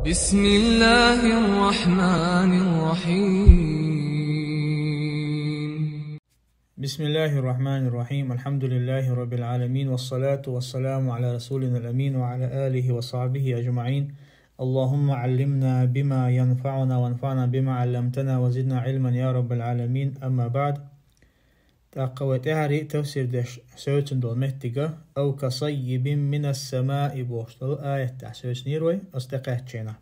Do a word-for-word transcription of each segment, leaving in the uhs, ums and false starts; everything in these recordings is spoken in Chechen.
بسم الله الرحمن الرحيم. بسم الله الرحمن الرحيم. الحمد لله رب العالمين، والصلاة والسلام على رسولنا الأمين وعلى آله وصحبه أجمعين. اللهم علمنا بما ينفعنا وانفعنا بما علمتنا وزدنا علما يا رب العالمين. أما بعد. ТӀаккха вай тӀаьхьара тафсир деш севцина долу меттига, أو كصيب من السماء бохуш долу аятехь севцинера вай, оцу тӀекхаьчченахь.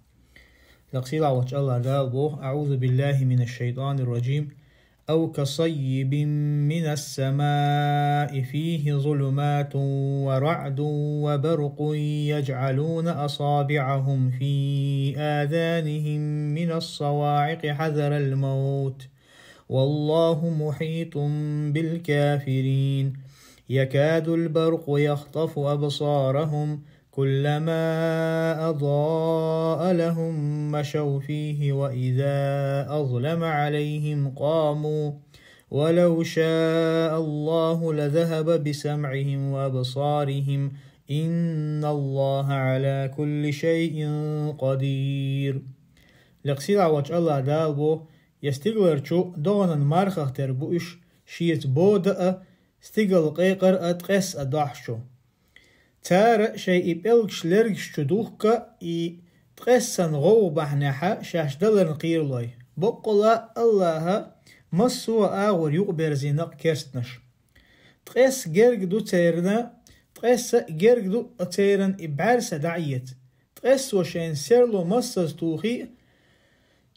Лекха сийлахь волчу АллахӀ Дала боху: أعوذ بالله من الشيطان الرجيم. أو كصيب من السماء فيه ظلمات ورعد وبرق يجعلون أصابعهم في آذانهم من الصواعق حذر الموت والله محيط بالكافرين. يكاد البرق يخطف أبصارهم كلما أضاء لهم مشوا فيه وإذا أظلم عليهم قاموا ولو شاء الله لذهب بسمعهم وأبصارهم إن الله على كل شيء قدير. Лекха сийлахь волчу АллахӀ Дала боху: я стигаларчу догӀанан мархах тера бу уьш, шеца бода а, стигала къекъар а, ткъес а дохьуш чу. Цара шайн и пӀелгаш лергаш чу духка, и ткъессан гӀовгӀа бахьанехьа шаьш даларна кхералой. Баккъала АллахӀа массо а агӀор юкъаберзийнакъ керстанаш. Ткъес герга ду церан, ткъес а герга ду церан и бӀаьрса дӀаэца. Ткъесо шайн серло массаза тухий а,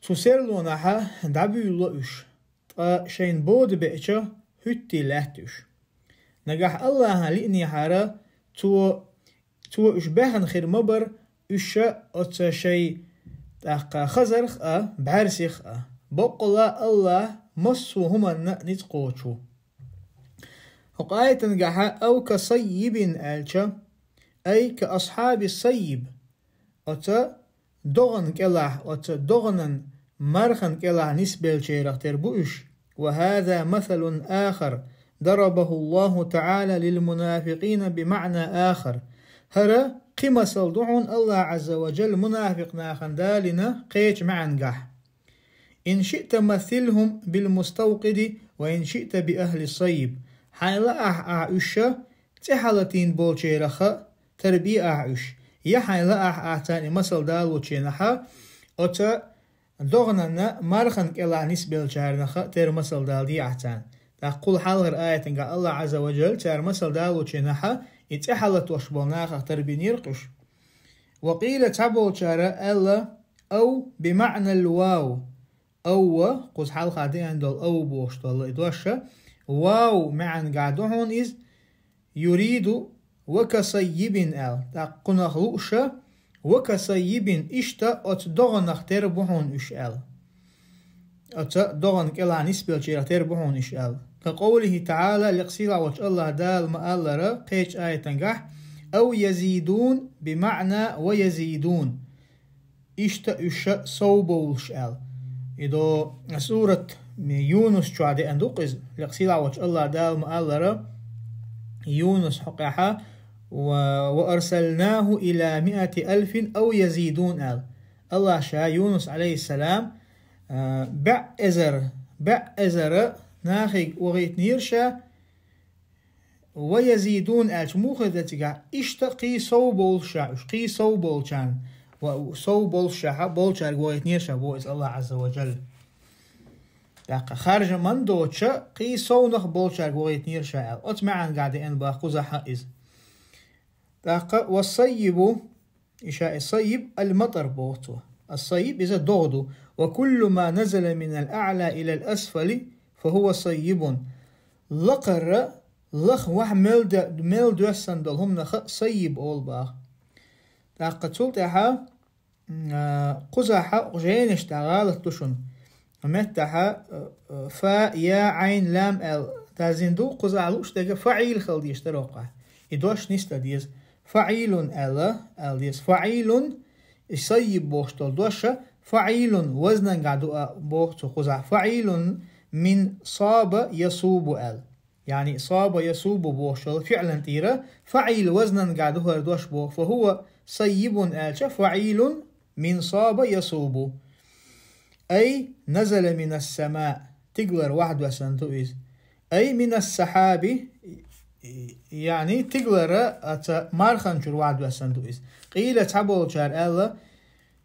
цу серлонахьа дӀабуьйлало уьш. Ткъа шайна бода беача, хӀуьттий лаьтта уьш. Нагахь АллахӀан лиънехьара, цо, цо уьш баьхна хир ма бара, уьш оцу шайн тӀаккха хазарх а, бӀаьрсих а. Баккъала АллахӀ массо а хӀуманна а ницкъ кхочу ву. ХӀокху аятангахьа أو كصيب аьлча, أي كأصحاب الصيب. Оцу догӀан кӀелахь, оцу догӀанан мархан кӀелахь нисбеллачарах тера бу уьш. وهذا مثل آخر ضربه الله تعالى للمنافقين بمعنى آخر. ХӀара кхин масал ду хьуна АллахӀ Ӏазза ва Джалла мунафикъ нахана далийна кхечу маьӀнехь. إن شئت مثلهم بالمستوقد وإن شئت بأهل الصيب. Хьайн лаахь ахь уьш цӀе хьалатийна болчарах а, тера бе ахь уьш. Я хьайн лаахь ахь царна и масал далочарах а, оцу догӀанан мархан кӀелахь нисбеллачарах а тера масал даладе ахь царна. ТӀаккха кхул хьалхара аятангахь АллахӀ Ӏазза ва Джалла цара масал далочарах а, и цӀе хьалатош болу нахах тера бинера-кх уьш. وقيل цхьаболчара аьлла أو بمعنى الواو. أو ва, кхуза хьалха деана долу أو бохуш долу и дош а, вау маьӀнехь ду хьуна иза, يريد وكصيب аьлла. ТӀаккха кхунах лууш а, وكصيب, иштта оцу догӀанах тера бу хьуна уьш аьлла. Оцу догӀан кӀелахь нисбеллачарах тера бу хьуна уьш аьлла. كقوله تعالى, лекха сийлахь волчу АллахӀ Дала ма-аллара кхечу аятангахь: أو يزيدون بمعنى ويزيدون. Иштта уьш а сов бовлуш аьлла. И до сурат Юнус чохь деана ду-кх иза. Лекха сийлахь волчу АллахӀ Дала ма-аллара, Юнус хьокъехьа: «Ва, ва арсалнаху иля миати алфин ав язидун», аьлла. АллахӀа ша Юнус, алейхиссалам, а, баьӀ эзар, баьӀ эзара нахе вахийтинера ша, «Ва язидун» аьлча, муха ду цигахь, иштта кхин сов болуш ша уьш, кхин сов болчарна, ва сов болуш ша, болчаьрга вахийтинера ша, боху иза АллахӀа Ӏазза ва Джалла. ТӀаккха харжаман доцуша, кхин совнах болчаьрга вахийтинера ша аьлла. Оцу маьӀнехь деана боху кхузахь иза. ТӀаккха «ва саййибу», иша и саййиб, «аль-матар» боху цо. Ас-саййиб иза догӀа ду. «Ва куллу ма назала мин аль-а'ла иля аль-асфали, фа хува саййибун». Лакхара, лаха вахь мел де-, мел доьссина долу хӀуманах а саййиб олу боху. ТӀаккха цул тӀаьхьа, а, кхузахь а жайнаш тӀехь гӀалат ду шуна. Меттахь а, а, фа, я, Ӏайн, лам аьлла даззина ду, кхузахь лууш дерг фаӀил хила дезаш дара хӀокхахь. И дош нисдан деза. «ФаӀилун» аьлла, аьлла деза. «ФаӀилун», и саййиб бохуш долу дош а, «фаӀилун» вазнангахь ду а боху цо кхузахь. «ФаӀилун мин саба ясубу» аьлла. Яъни, саба ясубу бохуш йолу фиълан тӀера фаӀил вазнангахь ду хӀара дош боху. «Фа хува саййибун» аьлча, «фаӀилун» من صاب يصوب. أي نزل من السماء, тигалара вахьа доссанна ду из. أي من السحاب, яъни тигалара, аца марханчура вахьа доссанна ду из. قيل, цхьаболчара аьлла: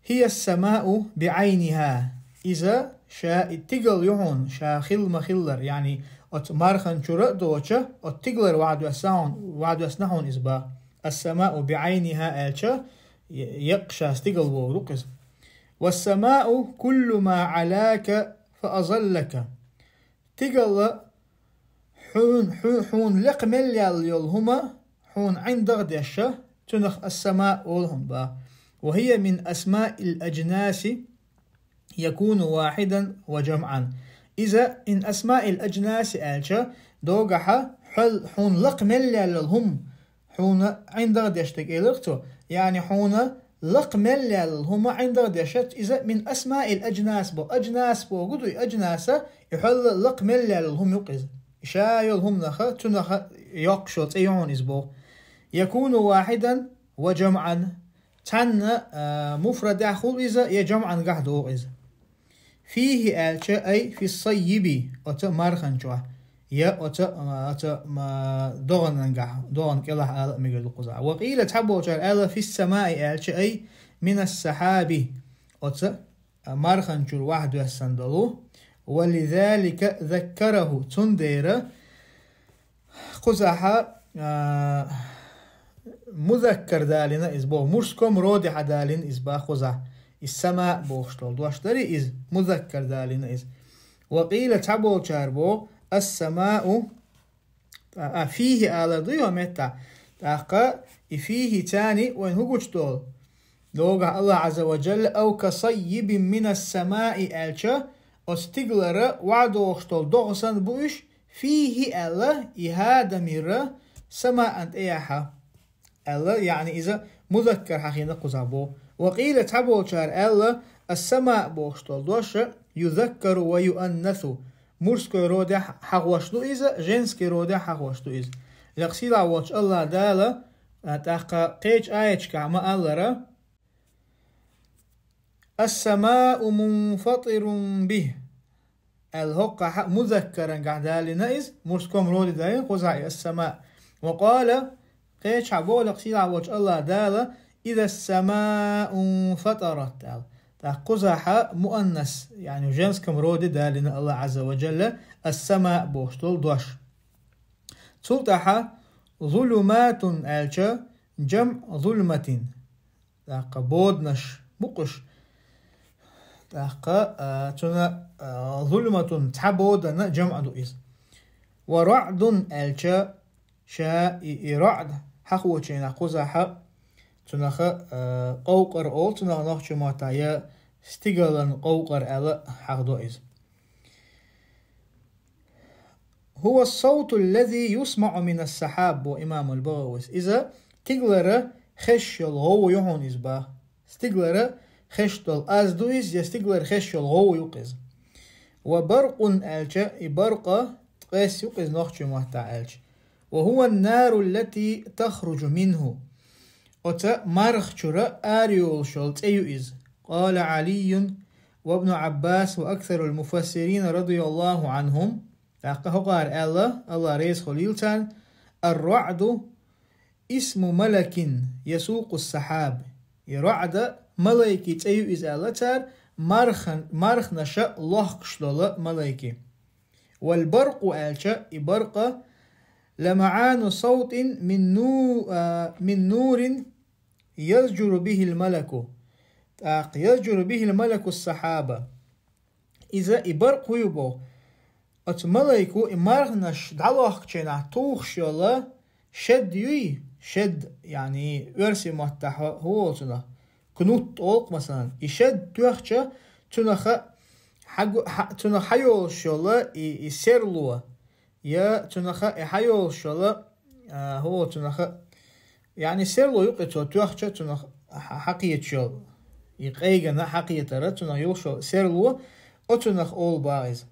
هي السماء بعينها. Иза ша и тигал ю хьуна, ша хилла ма-хиллара, яъни оцу марханчура а доцуш, оцу тигалара вахьа доссана хьуна, вахьа доссана хьуна иза боху. السماء بعينها аьлча, е-, еккъа ша стигал бохург ду-кх иза. والسماء كل ما علاك فأظلك. Тигал хьуна, хьу-, хьуна лекха мел яьлла йолу хӀума, хьуна ӀиндагӀа деш, цунах السماء олу хьуна боху. وهي من أسماء الأجناس يكون واحدا وجمعا. Иза من أسماء الأجناس аьлча, догахь хьол-, хьуна лакха мел яьлла йолу хӀума, хьуна ӀиндагӀа деш дерг элира цо, яъни хьуна лакха мел яьлла йолу хӀума ӀиндагӀа деш, иза من أسماء الأجناس боху. Аджнас бохург ду и, аджнаса, и хьол лакха мел яьлла йолу хӀума ю-кх иза. И ша йолу хӀуманах, цунах йоккхуш йолу цӀе ю хьуна иза боху. يكون واحدا وجمعا. Цхьанна, а, муфрадехь хуьлу иза, я жамӀангахь догӀу иза. فيه аьлча, أي في الصيب, оцу марханчохь, я оцу, а, оцу, а, догӀанангахь, догӀан кӀелахь ала а мегар ду кхузахь. وقيل, цхьаболчара аьлла, في السماء аьлча, أي من السحاب, оцу, а, марханчура вахьа доьссина долу. ولذلك ذكره, цундела кхузахь, а, музаккар далийна иза боху, мужском родехь далийна иза боху кхузахь. И сама бохуш долу дош дарий иза, музаккар далийна иза. وقيل, цхьаболчара боху, السماء, а, а, فيه алар ду хӀокху меттехь. ТӀаккха и فيه царна вайна хӀун гучудолу? Догахь Аллах Азза ва Джалла, أو كصيب من السماء аьлча, оцу тигалара вахьа догӀуш долу догӀа санна бу уьш, فيه аьлла, и хӀа дамир سماء тӀехь аьлла, яъни иза музаккар хьахийна кхузахь боху. وقيل, цхьаболчара аьлла, السماء бохуш долу дош يذكر ويؤنث, мужской родехь хьахош ду иза, женский родехь хьахош ду иза. Лекха сийлахь волчу Аллах Дала, а, тӀаккха кхечу аяташкахь ма-аллара, السماء منفطر به аьлла, хӀокхахь музаккарангахь далийна иза, мужском роде далийна кхузахь и السماء. وقال, кхечахь боху лекха сийлахь волчу Аллах Дала, إذا السماء انفطرت аьлла. ТӀаккха кхузахь муаннас, яъни в женском роде далийна Аллах Азза ва Джалла السماء бохуш долу дош. Цул тӀаьхьа ظلمات аьлча, جمع ظلمة. ТӀаккха боданаш бу-кх уьш. ТӀаккха, а, цуьнан, а, ظلمة, цхьа бодана жамӀ ду иза. ورعد аьлча, ша и, и رعد хьахочийнахь кхузахь, цунах, а, къовкъар олу цунах нохчийн маттахь, я стигалан къовкъар аьлла хьахдо иза. هو الصوت الذي يسمع من السحاب, боху имамул БагӀавис. Иза стигалара хезаш йолу гӀовгӀа ю хьуна иза боху. Стигалара хезаш долу аз ду иза, я стигалара хезаш йолу гӀовгӀа ю-кх иза. وبرق аьлча, и баркъа ткъес ю-кх иза нохчийн маттахь аьлча. وهو النار التي تخرج منه. Оцу марха чуьра ара йолуш йолу цӀе ю иза. قال علي وابن عباس وأكثر المفسرين رضي الله عنهم. ТӀаккха хӀокхара аьлла, Аллах реза хуьлийла царна: الرعد اسم ملك يسوق السحاب. И раӀда малайкин цӀе ю иза аьлла цара, мархан-, марханаша лохкуш долу малайки. والبرق аьлча, и баркъа لمعان صوت من نو-, а, من نور يزجر به الملك. ТӀаккха يزجر به الملك السحاب. Иза и баркъ хӀун ю боху? Оцу малайко и марханаш дӀалохкучийнахь тухуш йолу шед юй, шед, яъни оьрсийн маттахь хӀун олу цунах? Кнут олу-кх, масалан. И шед тоьхча, цунах хьагу-, хьа-, цунах хьайолуш йолу и, и серло, я цунах и хьайолуш йолу, а, хӀун олу цунах, яъни серло ю-кх и цо тоьхча, цунах хьа-, хьакхеташ йолу, и къегана хьакхетара цунах йолуш йолу серло, оцунах олу боху иза.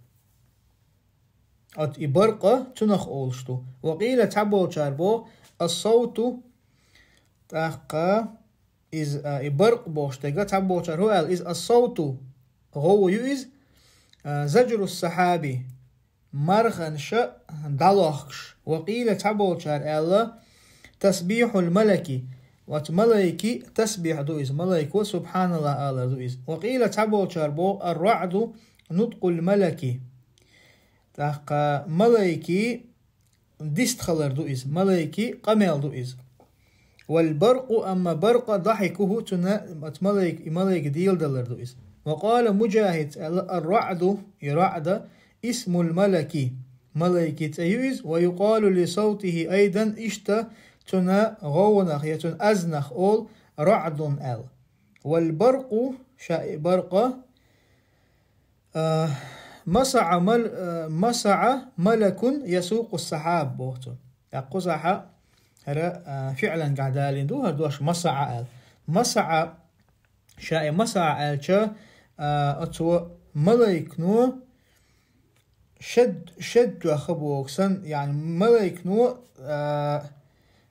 Оцу и баркъа цунах олуш ду. وقيل, цхьаболчара боху, الصوت, тӀаккха Из, а, и баркъ бохуш дерг, цхьаболчара хӀу аьлла, из ас-савту, гӀовгӀа ю из, а, заджру ас-сахьаби, марханаш дӀалохкуш. Ва къийла, цхьаболчара аьлла, тасбихьул малаки, оцу малайки тасбихь ду иза, малайко субхьаналлахӀ алар ду иза. Ва къийла, цхьаболчара боху, ар-раӀду нуткъул малаки. ТӀаккха малайки дистхалар ду иза, малайки къамел ду иза. Вал баркъу, амма баркъа дахьикуху, цуьнан оцу малайк-, и малайка деладалар ду иза. Ва къала Муджахид аьлла, ар-раӀду, и раӀда, исмул малаки, малайки цӀе ю иза, ва юкъалу ли савтихи айдан, иштта цуьнан гӀовгӀанах я цуьнан азнах олу раӀдун аьлла. Вал баркъу, ша и баркъа, а, масаӀа мал-, а, масаӀа малакун ясукъу сахьаб боху цо. ТӀаккха кхузахь хӀара, а, фиӀлан гахь далийна ду, хӀара дош масаӀа аьлла. МасаӀа, ша и масаӀа аьлча, а, оцо малайкано шед, шед тоьхна боху санна, яъни малайкано, а,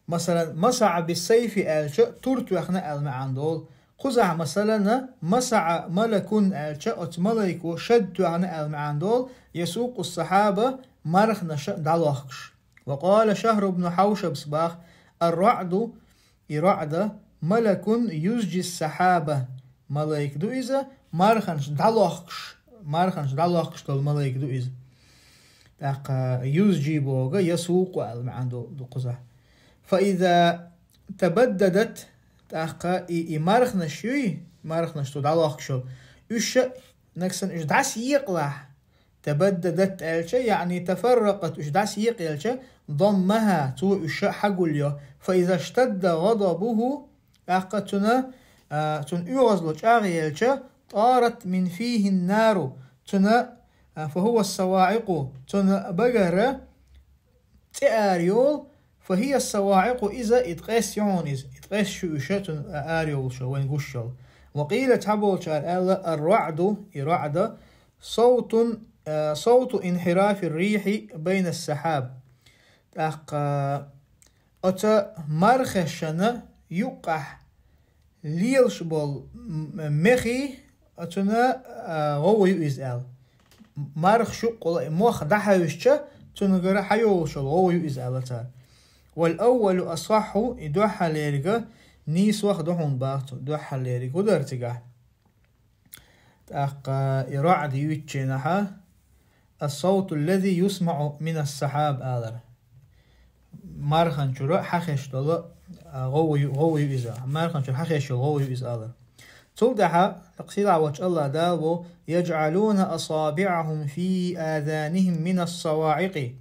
масалан, масаӀа бис-сайфи аьлча, тур тоьхна аьлла маьӀна долу. Кхузахь, масалан, масаӀа малакун аьлча, оцу малайко шед тоьхна аьлла маьӀна долу, ясукъу сахьаба, марханаш дӀалохкуш. Ва къала Шахр ибн Хьавшабс баха, ар-раӀду, и раӀда, малакун юзджи сахьаба, малайк ду иза, марханаш дӀалохкуш, марханаш дӀалохкуш долу малайк ду иза. ТӀаккха юзджи боху, ясукъу аьлла маьӀна ду, ду кхузахь. Фа иза табаддадат, тӀаккха и, и марханаш юй, марханаш цо дӀалохкуш йолу, уьш ша, нагахь санна уьш дӀасаекъалахь, табаддадат аьлча, яъни тафарракъат, уьш дӀасаекъаелча, даммаха, цо уьш хьагулйо. Фа иза штадда гӀадабуху, тӀаккха цуьнан, а, цуьнан оьгӀазло чӀагӀъелча, тӀарат мин фихин нару, цуьнан, а, фа хӀува ас-саваӀикъу, цуьнан багара цӀе ара йолу, фа хӀия ас-саваӀикъу, иза и ткъес ю хьуна иза, и ткъес шу уьш цуьнан ара йолуш, вайн гуш йолу. Ва къийла, цхьаболчара аьлла, ар-раӀду, и раӀда, савтун, а, савту инхьирафи ар-рихьи байна ас-сахьаб. ТӀаккха оцу мархешна юккъахь лелаш болу м-, мехий, оцуьнан, а, гӀовгӀа ю иза аьлла. Марха шуккъула и мох дӀахьаьвсича, цуьнгара хьайолуш йолу гӀовгӀа ю иза аьлла цара. Вал аввалу асахьхьу, и дуьххьарлериг нийсох ду хьуна баха цо, дуьххьарлериг хӀун дара цигахь? ТӀаккха и раӀд юьйцучу хенахь, ас-савту аллази юсмаӀу мин ас-сахьаб алар. Мархан чуьра хьахезаш долу, а, гӀовгӀа ю, гӀовгӀа ю иза. Мархан чуьра хьахезаш йолу гӀовгӀа ю иза алар. Цул тӀаьхьа, сийлахь волчу АллахӀ Дала боху, яджӀалуна асабиӀахум фи азанихим мин ас-саваӀикъи.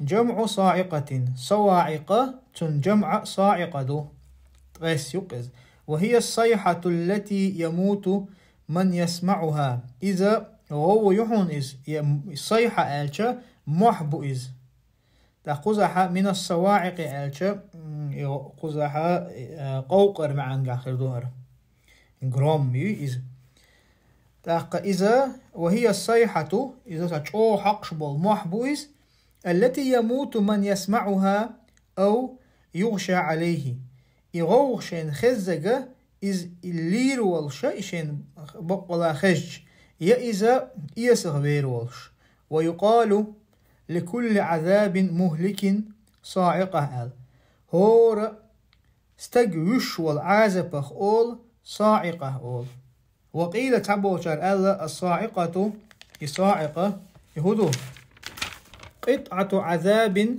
ЖамӀу саӀикъатин. СаваӀикъа, цуьнан жамӀ саӀикъа ду. Ткъес ю-кх иза. Ва хӀия ас-сайхьату аллати ямуту ман ясмаӀуха. Иза гӀовгӀа ю хьуна иза, я сайхьа аьлча, мохь бу иза. ТӀаккха кхузахь мин ас-саваӀикъи аьлча, м, и кхузахь, э, къовкъар маьӀнехь хир ду хӀара. Гром ю иза. ТӀаккха иза, ва хӀия ас-сайхьату, иза сан чӀогӀа хьокхуш болу мохь бу иза, аллати ямуту ман ясмаӀуха ав югӀша Ӏалайхи. И гӀовгӀа шайна хеззарг, иза лийр волуш, и шайна баккъала хезча, я иза эсах вер волуш. Ва юкъалу ликулли Ӏазабин мухликин саӀикъа аьлла. ХӀора стаг вуьсуш волу Ӏазапах олу саӀикъа олу. Ва къийла, цхьаболчара аьлла, ас-саӀикъату, и саӀикъа, и хӀун ду? КъитӀату Ӏазабин,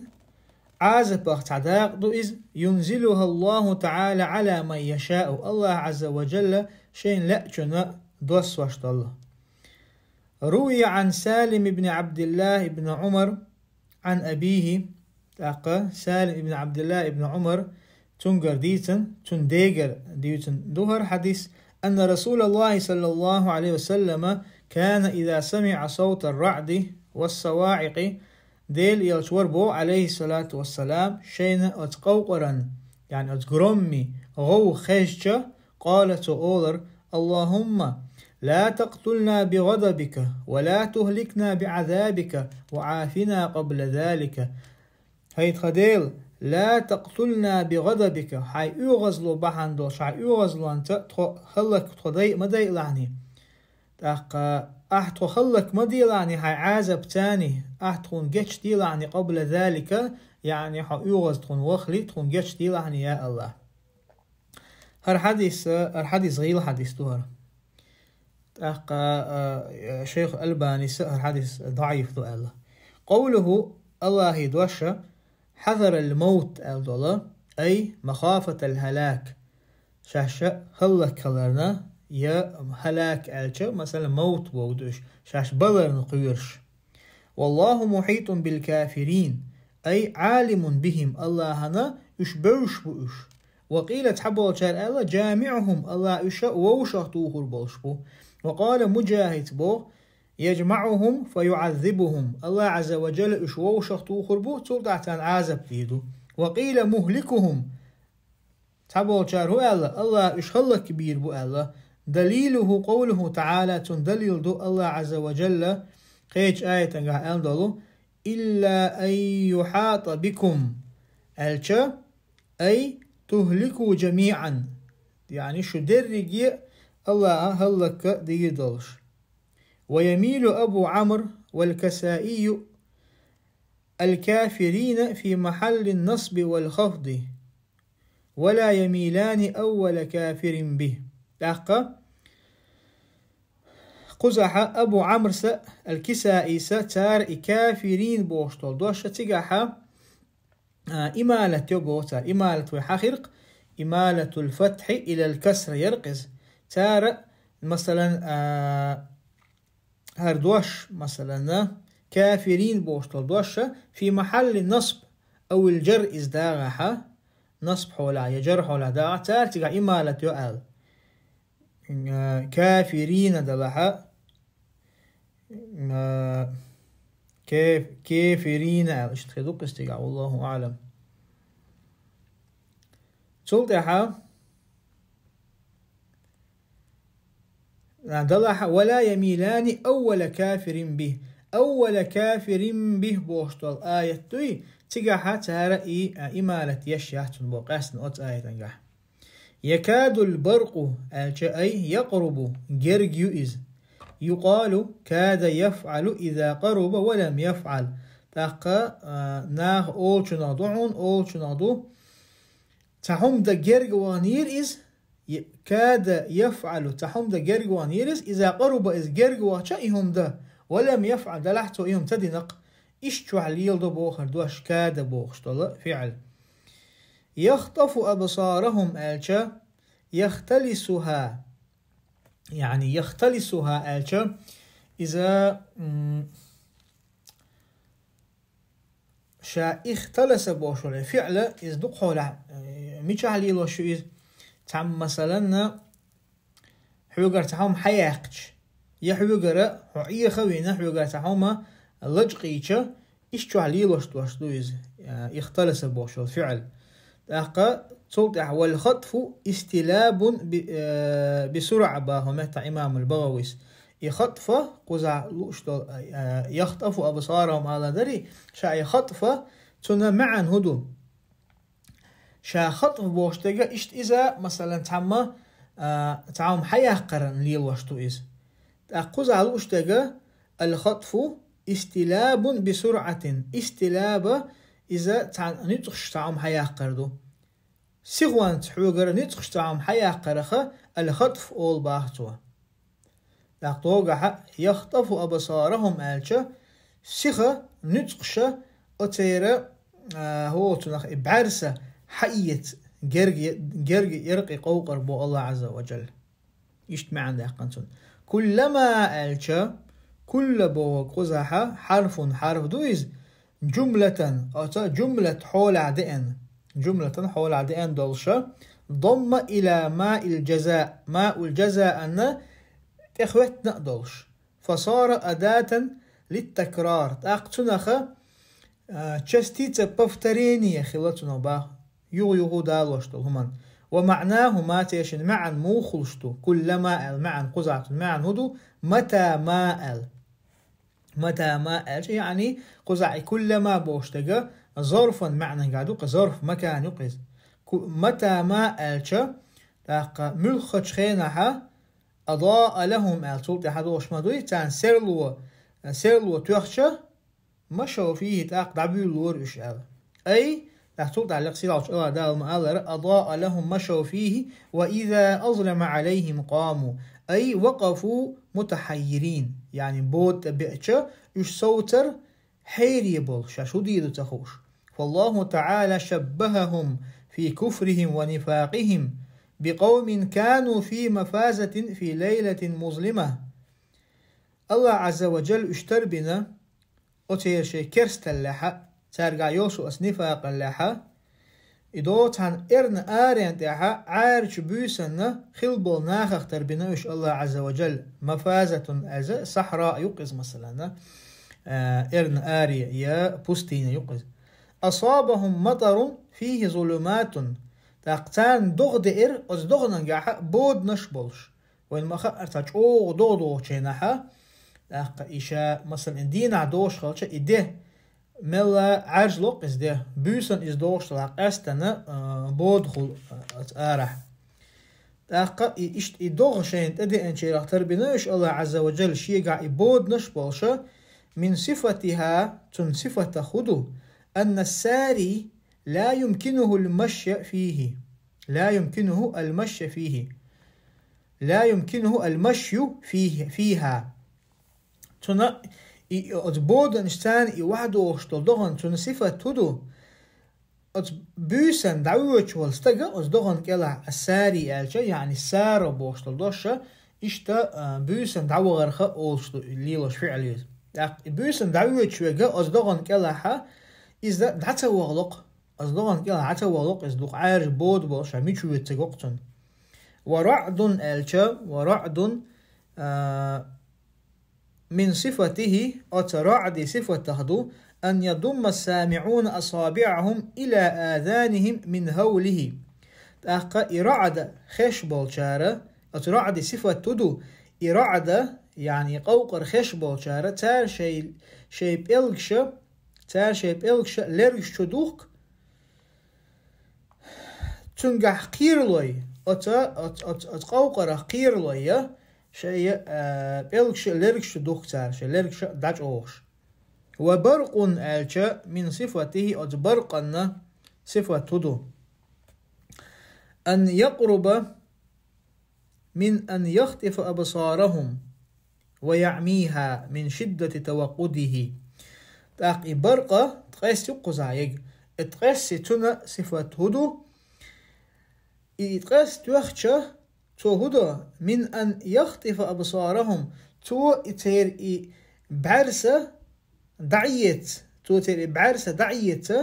Ӏазапах цхьа дакъа ду иза, юнзилуха Аллаху таӀала Ӏала ман яшаъу, АллахӀ Ӏазза ва Джалла шайна лаьачунна доссош долу. Рувия Ӏан Салим ибн Ӏабдиллах ибн Ӏумар, Ӏан абихи, тӀаккха Салим ибн Ӏабдиллах ибн Ӏумар, цуьнгара дийцина, цуьнан дегара дийцина ду хӀара хьадис, анна Расулаллахи саллаллаху Ӏалайхи ва саллама кана иза самиӀа савта ар-раӀди ва ас-саваӀикъи, Делан элча вара боху, Ӏалайхи салату ва салам, шайна оцу къовкъаран, яъни оцу громми гӀовгӀа хезча, къала, цо олар: «Аллахумма, ла такътулна би гъадабика, ва ла тухликна би Ӏазабика, ва Ӏафина къабла залика». ХӀай тхан Дела, لا تقتلنا بغضبك, хьай оьгӀазло бахьана долуш, хьай оьгӀазлонца тхо хӀаллак тхо дай а ма дайалахьний. ТӀаккха ахь тхо хӀаллак ма делахьний хьай Ӏазапцаний, ахь тхуна гечделахьний, قبل ذلك, яъни хьо оьгӀаз тхуна вахале, тхуна гечделахьний, я АллахӀ. ХӀара хьадис, хӀара хьадис гӀийла хьадис ду хӀара. ТӀаккха, а, шайх Албанис а хӀара хьадис даӀиф ду аьлла. قوله, АллахӀан дош, حذر الموت аьлла долу, أي مخافة الهلاك. Шаьш хӀаллакхиларна, я хӀалак аьлча, масала, мавт бохург ду уьш, шаьш баларна кхоьруш. والله محيط بالكافرين, أي عالم بهم, АллахӀана уьш бевзаш бу уьш. وقيل, цхьаболчара аьлла, جامعهم, АллахӀ уьш вовшах тухур болуш бу. وقال مجاهد, боху, يجمعهم فيعذبهم, АллахӀ عز وجل уьш вовшах тухур бу, цул тӀаьхьа царна Ӏазап дийр ду. وقيل مهلكهم, цхьаболчара хӀун аьлла, АллахӀ уьш хӀаллакбийр бу аьлла. دليله قوله تعالى, цунна далил ду АллахӀ عز وجل кхечу аятангахь аьлла долу: إلا أن يحاط بكم аьлча, أي تهلكوا جميعا, яъни шу дерриге АллахӀа хӀаллакдийр долуш. ويميل أبو عمرو والكسائي الكافرين في محل النصب والخفض، ولا يميلان أول كافر به. ТӀаккха кхузахь Абу Ӏамрса, Аль-Кисаиса, цара и кафирин бохуш долу дош цигахь, а, ималат йо боху цара. Ималат вай хьахиркх, ималатул фатхьи илал касра яра иза. Цара, масалан, а, хӀара дош, масалан, кафирин бохуш долу дош, фи махьалли насб, авил джар иза дагӀахь, насб хьолахь я джар хьолахь дагӀахь, цара цигахь ималат йо аьлла. Э, кафирина далахь, э, кеф-, кефирина аьлла, иштта хир ду-кх иза цигахь, валлаху аӀлам. Цул тӀаьхьа далахь, «Ва ла ямилани аввала кафирин бих». «Аввала кафирин бих» бохуш долу аят дуй, цигахь цара и, а, ималат еш яц цунна боху, къаьстина оцу аятангахь. «Якадул баркъу» аьлча, ай, якърубу, герга ю иза. «Юкъалу када яфъалу иза къаруба ва лам яфъал». ТӀаккха, а, наха олучунах ду хьуна, олучунах ду. Цхьа хӀума дан герга ваханийра иза, е-, када яфъалу, цхьа хӀума дан герга ваханийра иза, иза къаруба, иза герга вахча и хӀума дан, ва лам яфъал, делахь цо и хӀума ца дина-кх. Иштта чохь леладо боху хӀара дош, када бохуш долу фиъл. «Яхтафу абсарахум» аьлча, яхталисуха. Яъни, яхталисуха аьлча, иза, м, ша ихталаса бохуш волу фиъла, иза дукха хьолахь, э, мичахь лелош ю иза? Цхьамма, масалан, хьоьгара цхьа хӀума хьаяьккхича, я хьоьгара хьо Ӏеха а вина, хьоьгара цхьа хӀума лачкъийча, иштта чохь лелош дош ду иза, э, ихталаса бохуш волу фиъл. ТӀаккха цул тӀаьхьа: «Вал хатфу истилабун би-, э, бисуръа», боху меттахь имамул БагӀавис. И хатфа, кхузахь лууш долу, а, яхтафу абсарахум ала дарий, ша и хатфа, цунна маьӀна хӀун ду? Ша хатф бохуш дерг иштта иза, масалан, цхьамма, а, цхьа хӀума хьаяккхаран лелош ду иза. ТӀаккха кхузахь лууш дерг: «Ал хатфу истилабун бисуръатин». Истилаба иза цхьа нуьцкъаш цхьа хӀума хьаяккхар ду. Сихонца хьоьгара нуьцкъаш цхьа хӀума хьаяккхарах ал хатф олу боху цо. ТӀаккха догахь: «Яхтафу абсарахум» аьлча, сиха нуьцкъаша оцера, а, хӀоцунах и бӀаьрса хьаэца герга, герга яркъи къовкъар бо Аллах Азза ва Джалла. Иштта маьӀна даьккхина цунна. «Куллама» аьлча, «кулла» боху кхузахь хьарфун, хьарф ду иза, «джумлатан», оцу «джумлат» хьолахь деана, «джумлатан» хьолахь деана долуша, «домма ила маил джаза», «маул джаза» анна тӀехӀоьттина а долуш, «фасара адатан литтакрар», тӀаккха цунаха, а, частица повторения хила цунах боху, юха-юха далош долу хӀуманна. «Ва маънаху», ма церан маьӀна муха хуьлуш ду, «куллама» аьлла маьӀна, кхузахь цуьнан маьӀна хӀун ду, «мата ма» аьлла. «Мата ма» аьлча, яъни, кхузахь и «куллама» бохуш дерг, зарфан маӀнагахь ду-кх, зарф макан ю-кх иза. Ку-, мата ма аьлча, тӀаккха муьлххачу хенахьа, адаъа лахум аьлла, цул тӀаьхьа долуш ма дуй, царна серло, серло тоьхча, машав фийхи, тӀаккха дӀабуьйлалора уьш аьлла. Ай, тӀаккха цул тӀаьхьа лекха сийлахьчу АллахӀ Дала ма-аллара, адаъа лахум машав фийхи, ва иза азлама Ӏалайхим къаму, ай, вакъафу мутахьаййирин, яъни бода тӀе беача, уьш совцара хьере болуш, шаьш хӀун дийр ду ца хууш. فالله تعالى شبههم في كفرهم ونفاقهم بقوم كانوا في مفازة في ليلة مظلمة. АллахӀ Ӏазза ва Джалла уьш тарбина оцеран шайн керсталлехьа, цаьргахь йолуш оцу нифакъаллехьа, и доцу хьан эрна арен тӀехьа Ӏаьрачу буьйсанна хилла болу нахах тарбина уьш АллахӀ Ӏазза ва Джалла. Мафазатун аьлча сахьра ю-кх иза, масалана, а, эрна аре я пустыня ю-кх иза. Асабахум матарун фийхи зулуматун. ТӀаккха царна догӀа деара, оцу догӀанан гахьа боданаш болуш. Вайн ма хаара, цхьа чӀогӀа догӀа догӀучу хенахьа, тӀаккха и ша, масалан, и дийнахь догӀуш хилча, и де, мелла Ӏаьржа ло-кх иза де, буьйсанна иза догӀуш делахь, къаьстина, а, бода хуьлу, а, оцу арахь. ТӀаккха и иштта и догӀа шайна тӀедеанчарах тарбина уьш АллахӀ Ӏазза ва Джалла шегахь и боданаш болуша, мин сифатиха, цуьнан сифатах хӀун ду, анна сари ла юмкинуху ал-машя фийхи. Ла юмкинуху ал-машя фийхи. Ла юмкинуху ал-машю фийхи, фийха. Цуьнан и, оцу боданаш царна и вахьадохуш долу догӀан цуьнан сифат хӀун ду? Оцу буьйсанна дӀавоьдуш волу стага оцу догӀан кӀелахь, ас-сари аьлча, яъни сара бохуш долу доша, иштта, а, буьйсанна дӀавахарха олуш ду, лелош фиӀл иза. ТӀаккха и буьйсанна дӀавоьдуш верг оцу догӀан кӀелахьа, иза дӀа ца вахало-кх. Оцу догӀан кӀелахь дӀа ца вахало-кх, иза дукха Ӏаьржа бода болуш, мича воьду ца го-кх цунна. Ва раъдун аьлча, ва раъдун, а, мин сифатихи, оцу раъди сифатах ду, ан ядумма ас-самиӀуна асабиӀахум ила азанихим мин хавлихи. ТӀаккха и раъда хеш болчара, оцу раъди сифат хӀун ду, и раъда, яъни къовкъар хеш болчара, цара шай, шай пӀелгаша, цара шай пӀелгаша лергаш чу духку, цуьнгахь кхералой, оца, оц-, оц-, оцу къовкъарах кхералой я, шайн, а, пӀелгаш а, лергаш а духку цара, шайн лергаш а дӀачӀогӀуш. Ва баркъун аьлча, мин сифатихи, оцу баркъанна сифат хӀун ду? Ан якъруба мин ан яхтифа абсарахум ва яъмиха мин шиддати таваккъудихи. ТӀаккха и баркъа ткъес ю кхузахь ега. И ткъес и цуьнан сифат хӀун ду? И ткъес тоьхча, цо хӀун до? Мин ан яхтифа абсарахум. Цо и церан и бӀаьрса дӀаэца, цо церан и бӀаьрса дӀаэца,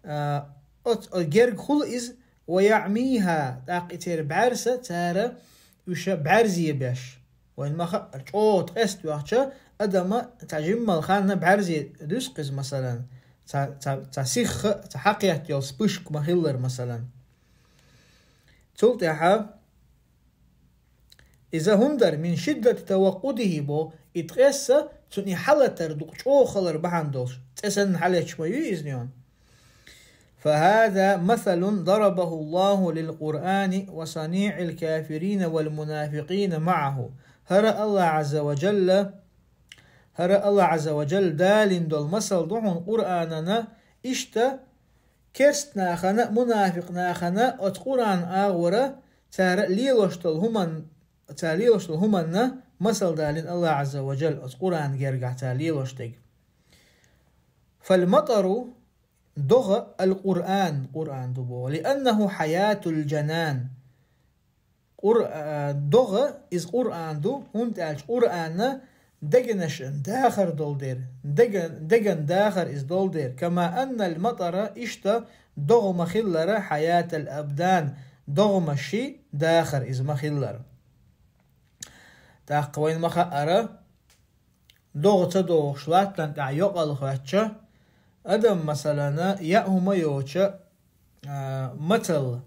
а, оц-, о герга хуьлу иза, ва яъмиха, тӀаккха и церан бӀаьрса цара уьш бӀаьрзе беш. Вайн ма хаара, чӀогӀа ткъес тоьхча, адама цхьа жиммал ханна бӀаьрзе дуьсу-кх иза, масалан, цхьа, цхьа, цхьа сихха, цхьа хьакхетта йолу спышка ма-хиллара, масалан. Цул тӀаьхьа иза хӀунда дара, мин шиддати таваккъудихи боху, и ткъес а цуьнан и хьалатар дукха чӀогӀа хилар бахьана долуш, цӀе санна хьалаьтташ ма ю иза нуьйна. Фа хаза масалун дарабаху Аллаху лил Къуръани ва саниӀил кафирина вал мунафикъина маӀаху. ХӀара АллахӀ Ӏазза ва Джалла, хӀара АллахӀ Ӏазза ва Джалла далийна долу масал ду хьуна Къуръанана, иштта керст нахана, мунафикъ нахана оцу Къуръан агӀора цара лелош долу хӀуман-, цара лелош долу хӀуманна масал далийна АллахӀ Ӏазза ва Джалла оцу Къуръан гергахь цара лелош дерг. Фал матару, догӀа, ал-Къуръан, Къуръан ду боху, лианнаху хьаятул джанан. Къур-, а, догӀа, иза Къуръан ду, хӀунда аьлча Къуръанна дегнаш дахар долу дера, деган, деган дахар иза долу дера. Кама аннал матара, иштта догӀа ма-хиллара, хьаятал абдан, догӀмаши дахар иза ма-хиллара. ТӀаккха вайн ма хаара, догӀа ца догӀуш латтана тӀехь йокъал хоьттуча, адам, масалана, яа хӀума йоцуча, а, мацалла,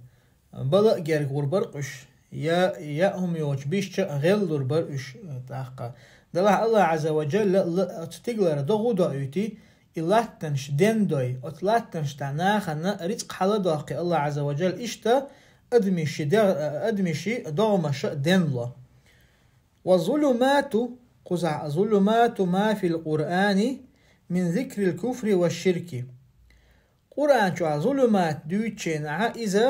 бала а герга гӀур бара-кх уьш, я яа хӀума йоцуш бисча а гӀеллур бара уьш, а, тӀаккха. Делахь АллахӀ Ӏазза ва Джалла ла-, оцу стигалара догӀа а доуьйтий, и латтанаш дендой, оцу латтанаш тӀехь нахана рицкъ хьаладоккхий Аллах Азза ва Джалла, иштта адамаши дегӀ-, адамаши догӀмаша денло. Ва зулумату, кхузахь зулумату ма фил Къуръани мин зикрил куфри ва ширки. Къуръан чохь зулумат дуьйцученахьа иза,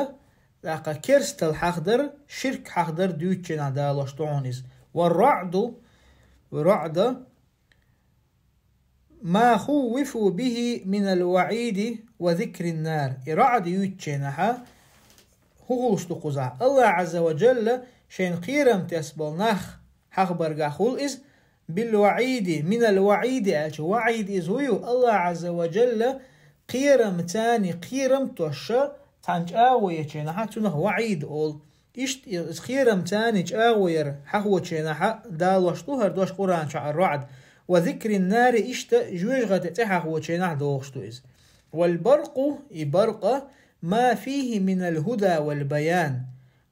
тӀаккха керстал хьахдар, ширк хьахдар дуьйцученахь далош ду хьуна иза. Ва раъду, раъда, ма хуввифу бихи минал ваъиди ва зикрин нар. И раъд юьйцученахьа хӀун хуьлуш ду кхузахь? Аллах Азза ва Джалла шайна кхерам тесбал нах хьахбаргахь хуьлу иза, бил ваъиди, минал ваъиди аьлча, ваъид иза хӀун ю? Аллах Азза ва Джалла кхерам цани кхерам тосша цхьана чӀагӀо еченахьа цунах ваъид олу. Иштта иза кхерам цани чӀагӀо яр хьахоченахьа далош ду хӀара дош Къуръан чохь ар-раъд. Ва зикрин нари, иштта жоьжахати цӀе хьахоченахь дохуш ду иза. Вал баркъу, и баркъа, ма фихи минал хӀуда вал баян,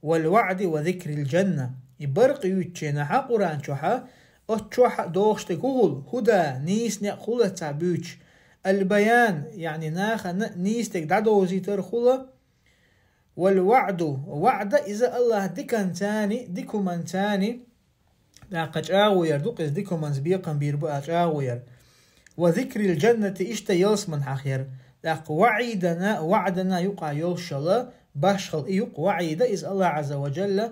вал ваъди ва зикрил джанна. И баркъ юьйцученахьа Къуръан чохьа, оцу чохьа дохуш дерг хӀун хуьлу? ХӀуда, нийса некъ хуьлу цхьа буьйцуш. Ал баян, яъни нахана нийса дерг дӀадовзийтар хуьлу. Вал ваъду, ваъда иза Аллах диканцани, дика хӀуманцани, тӀаккха чӀагӀо яр ду, иза дика хӀуманца бекхам бийр бу а чӀагӀо яр. Ва зикрил джаннати, иштта ялсаман хьахъяр. ТӀаккха ваъидана, ваъдана юкъа йолуш йолу, башхал и юкъ ваъида, иза Аллах Азза ва Джалла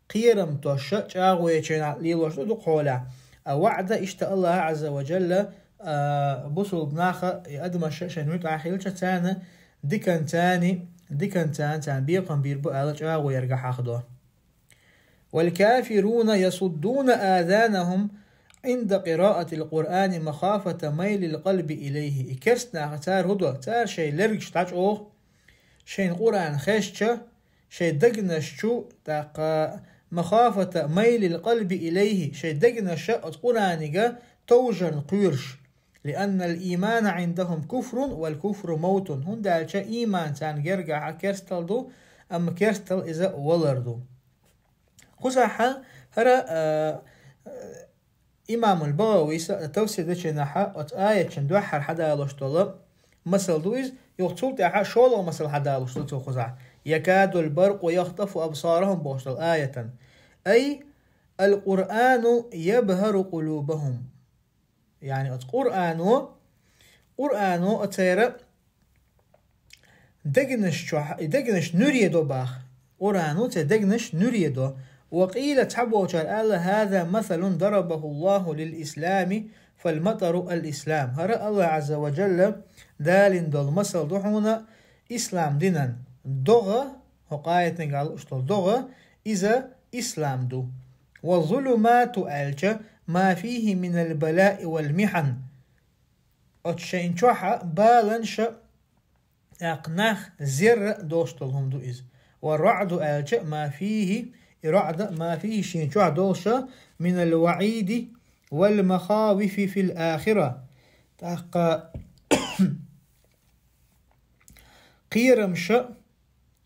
кхерам тосша чӀагӀо еченахь лелош ду дукха хьолахь. А ваъда иштта Аллах Азза ва Джалла, а, бусулба наха, и адамаша шайн муьтӀахь хилча царна диканцани, диканцани царна бекхам бийр бу аьлла чӀагӀо ярга хьахдо. Вал кафируна ясуддуна азанахум Ӏинда къираатил Къуръани махафата майлил къалби илайхи. И керст наха цара хӀун до? Цара шайн лергаш дӀачӀогӀу, шайн Къуръан хезча, шайн дегнаш чу, тӀаккха махафата майлил къалби илайхи, шайн дегнаша оцу Къуръанига товжарна кхоьруш. Лианнал иймана Ӏиндахум куфрун вал куфру мавтун. ХӀунда аьлча ийман царна гергахьа керстал ду, амма керстал иза валар ду. Кхузахьа хӀара, а, Имамул БагӀавис тафсир дечу дийнахьа оцу аятчун дуьххьара хьадалош долу масал ду иза, юха цул тӀаьхьа шолгӀа масал хьадалош ду цо кхузахь. Якадул баркъу яхтафу абсарахум бохуш долу аятан. Ай, ал Къуръану ябхару къулубахум. Яъни оцу Къуръано, Къуръано оцеран дегнаш чохь, и дегнаш нуьре до баха. Къуръано церан дегнаш нуьре до. Ва къийла, цхьаболчара аьлла, хаза масалун дарабаху Аллаху лил ислами, фал матару ал ислам. ХӀара Аллах Азза ва Джалла далийна долу масал ду хьуна ислам динан. ДогӀа, хӀокху аятниг а лууш долу догӀа, иза ислам ду. Ва зулумату аьлча, ма фихи минал балаи вал михан. Оцу шайн чохьа баланша, тӀаккха нах зерра а долуш долу хӀума ду иза. Ва раъду аьлча, ма фихи, и раъда ма фихи шен чохь долуша, минал ваъиди вал махавифи фил ахира. ТӀаккха кхерамша,